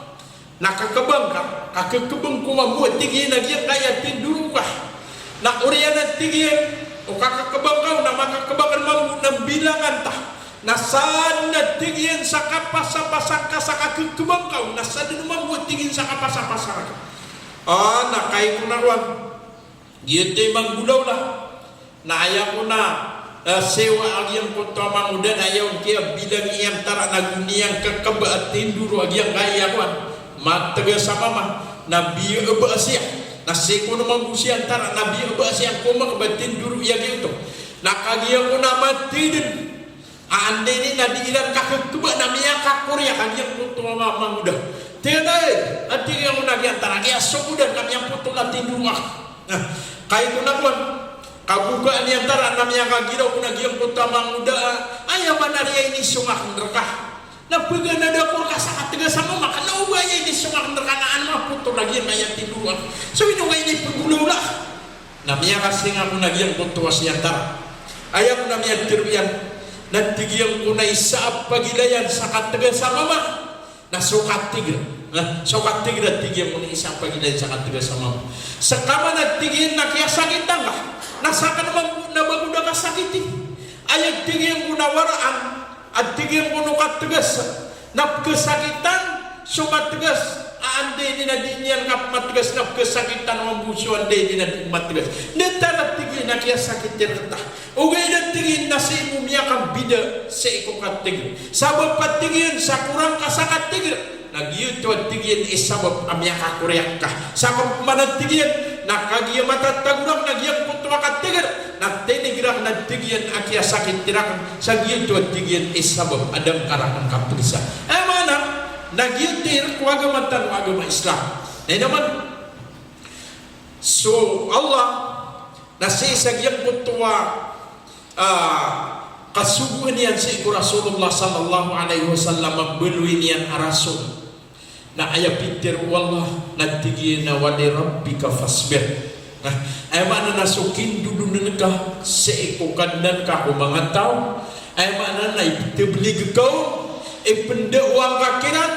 Na kakabang ka, kakakabang ko mambo, tig iyan a giyangkaya tindoro ka. Na oriyan a tig iyan, o kakakabang ka on, na makakabang ka mambo na mbilangan ta. Na sadn a tig iyan sa kapasapasang ka sa kakakabang ka on, na sadn mambo tig iyan sa kapasapasang ka. Ah, na kagiya ko na roo. Giyoto i manggolawla. Na aya ko na, eh, siyowa a giyangkoto a mangoda na aya on kiyabilang i Antara na go niyan kakaba a tindoro a giyangkaya kowan. Matgas a mama, na biyabas iyan. Na sii ko na mambo si Antara, na biyabas iyan ko makaba a tindoro iyan giyoto. Na kagiya ko na mathay dn a anda ini na di iran kakakaba na miyakakoriya ka giyangkoto a ma-, mangoda. Tig iyan a, eh, a tig iyan ko na giyantara, giya so ngoda ka miyapotol a tindoro akn. Na, kagiya ko na kowan, kabokaan i Antara na miyakagiraw ko na giyangkoto a mangoda, ah, aya maana niyan inisong akn rka. Na pganad ako rka sa katgas a mama ka, na oba aya inisong akn rka na an mapotol a giyangkaya tindoro akn. So ino ka ini pnggolawla. Na miyakasinga ko na giyangkoto a siyatara. Aya ko na miyatharo iyan, na tig iyan ko na isa a pagilayan sa kategas a mama na so kateger. Na so kateger a tig iyan ko na isa a pagilayan sa kategas a mama. Seka man a tig iyan na kiyasakitan ka, na saken mambo na ba ko da kasakiti. Aya tig iyan ko na waraan a tig iyan ko no kategas na pekesakitan so mategas a anda ini na di niyan kapemategas, na pekesakitan mambo so anda ini na di mategas. Datar a tig iyan a kiyasakiti rekta. Ogaid a tig iyan na sii bo miyakambida sii ko kateger. Sabap a tig iyan sa korang ka sa kateger, na giyoto a tig iyan i sabap a miyakakoriyak ka. Sabap man a tig iyan na kagiya matatago raken a giyangkoto a kateger, na tiniger aken a tig iyan a kiyasakiti raken, sa giyoto a tig iyan i sabap a da ngka raken kapegesa. Aya maana na giyoto i rek o agama tano a agama Islam. Na ino man so Allah na sii sa giyangkoto a, ah, kasogoan iyan sii ko Rasulullah sallallahu alaihi wasallam a baloy niyan a Rasul. Na aya pitharo o Allah na tig iyan a wa li rabbika fasbir. Na aya maana na so kindodonen ka sii ko Kadnan ka ko manga taw. Aya maana na ipeteblig ka on, ipendaawa ngka kiran,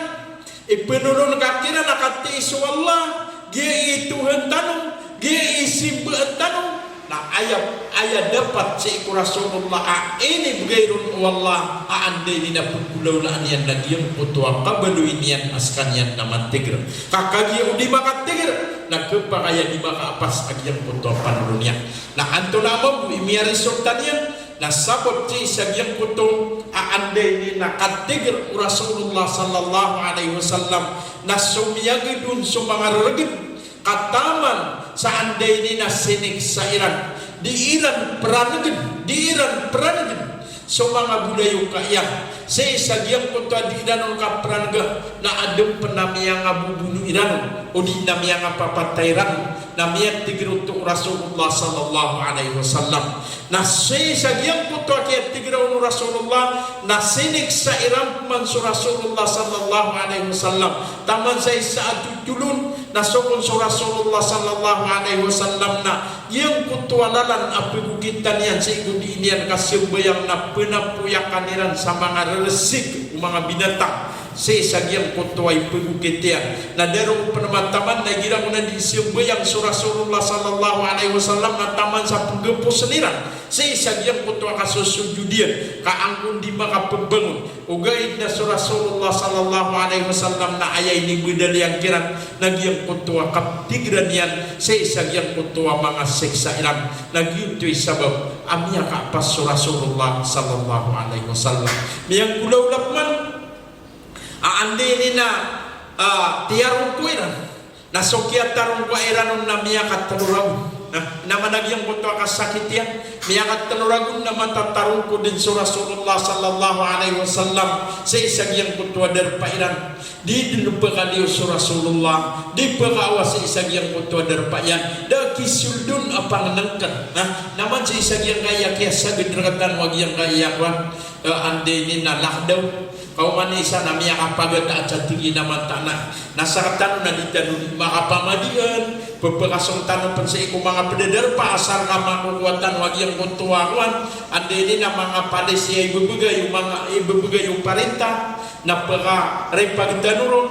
ipenolon ka kiran a katii so Allah, giya i Tohan tano, giya i simbaan tano. Na aya, aya dapat sii ko Rasulullah a inibegay ron o Allah a anda ini na pegolaolaan iyan na giyangkoto a kabaloy niyan a sekaniyan na mateger. Ka kagiya o di makateger, na kepakay a di makaapas a giyangkoto a panolon iyan. Na antonaa mambo i miyaresulta niyan? Na sabap sii sa giyangkoto a anda ini na kateger o Rasulullah sallallahu alaihi wasallam na so miyaged on so manga rereged ka taman sa anda ini na siniksa iran. Di iran peranegen, di iran peranegen so manga bolayoka iyan. Sii sa giyangkoto a di iran on kaperanega, na aden pen a miyangabobono iran on, odi na miyangapapatay iran on, na miyateger oto o Rasulullah sallallahu alaihi wasallam. Na sii sa giyangkoto a kiyateger on o Rasulullah, na siniksa iran peman so Rasulullah sallallahu alaihi wasallam. Taman sa isa a totol on, na so kon so Rasulullah sallallahu alaihi wasallam na giyangkoto a lalan a pegokitan iyan sii ko di niyan kasambayang na penapoyakan iran sa manga reresik o manga binatang sii sa giyangkoto a ipegokit iyan. Na da roo pen mataman na igira ko na di sambayang so Rasulullah sallallahu alaihi wasallam na taman sa penggeposen iran sii sa giyangkoto a kasosojod iyan, ka angkon di makapembangon. Ogaid na so Rasulullah sallallahu alaihi wasallam na aya inibedal iyan kiran na giyangkoto a kaptigeran iyan sii sa giyangkoto a manga siksa iran. Na giyoto i sabap a miyakaapas so Rasulullah sallallahu alaihi wasallam. Miyanggolawla peman a anda ini na, ah, tiyarongko iran. Na so kiyatarongko iran on na miyakatelo ragon. Na, na mana giyangkoto a kasakit iyan, miyakatelo ragon na matatarongko den so Rasulullah sallallahu alaihi wasallam sii sa giyangkoto a darpa iran. Di den pekaliyo so Rasulullah, di pekaawa sii sa giyangkoto a darpa iyan. Da kisold on a pangenengken. Na, na man sii sa giyangkaya kiyasaged rektano a giyangkaya kowan, eh, anda ini na lakdaw. Kaoman i isa na miyakapagata a sa tig iyan a mata na, na sekatano na di tano di makapamadian, pepekasong tano pen sii ko manga pedadarpa asar ka makokowa tano a giyangkoto a kowan, anda ini na manga palisi a ibebegay o manga, ibebegay o parinta, na pekaripag tano ron,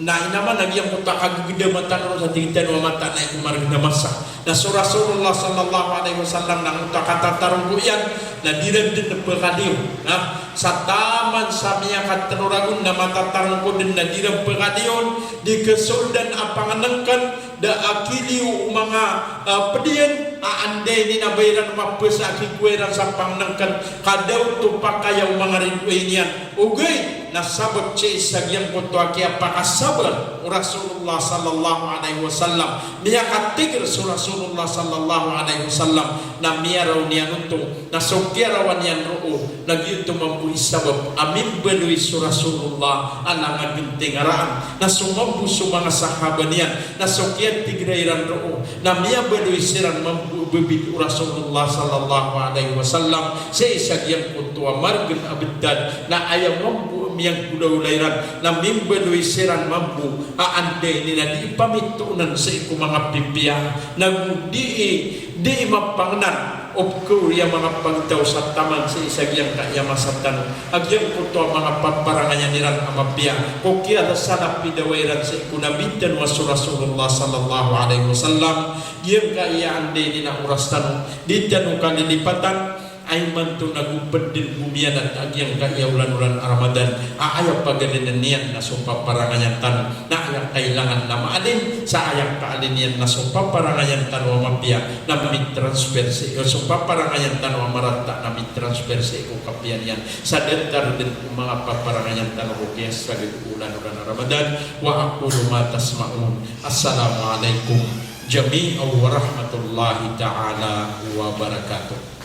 na ino man a giyangkoto a kagegedama tano ron sa tig tano a mata na iko maregen a masa. Na so Rasulullah sallallahu alaihi wasallam na angkoto a katatarongko iyan na di ran den pekaliyon. Na sa taman sa miyakatelo ragon na matatarongko den na di ran pekaliyon, di kesoldan a pangenengken, da a kiliyo o manga, ah, ped iyan, a anda ini na ba iran mapesa a kikowa iran sa pangenengken, ka da oto pakaya o manga ridoay niyan. Ogaid na sabap sii sa giyangkoto a kiyapakasabar o Rasulullah sallallahu alaihi wasallam, miyakateger so Rasulullah sallallahu alaihi wasallam, na miyaraw niyan oto, na so kiyarawan iyan roo, na giyoto mambo i sabap a mimbaloy so Rasulullah a langagen tingaraan, na so mambo so manga sahaba niyan, na so kiyateger iran roo, na miyabaloy siran mambo a babid o Rasulullah sallallahu alaihi wasallam sii sa giyangkoto a maregen a betad, na aya mambo a Giyangkoto a ola iran na mimbaloy siran mambo a anda ini na di pamitoonan sii ko manga pipiya, nago di, di mapangnan o pkhaoriya manga pagtaw sa taman sii sa giyangkaya masa tano a giyangkoto a manga paparangayan iran a mapiya ko kiyasalapidawa iran sii ko Nabi tano a so Rasulullah sallallahu alaihi wasallam. Giyangkaya anda ini na oras tano, di tano kalilipatan. Ay manto nago pd dn ko miyanat a giyangkaya olan-olan a Ramadan a aya pagalinn iyan na so paparangayan tano na aya kailangan na maalin, sa aya kaalin iyan na so paparangayan tano a mapiya na mitransfer sii, so paparangayan tano a marata na mitransfer sii ko kapiya niyan sa datar dn ko manga paparangayan tano ko kiyasagad ko olan-olan a Ramadan. Wa aqulu ma tasma'un. Assalamu alaikum jami'an wa rahmatullahi ta'ala wa barakatuh.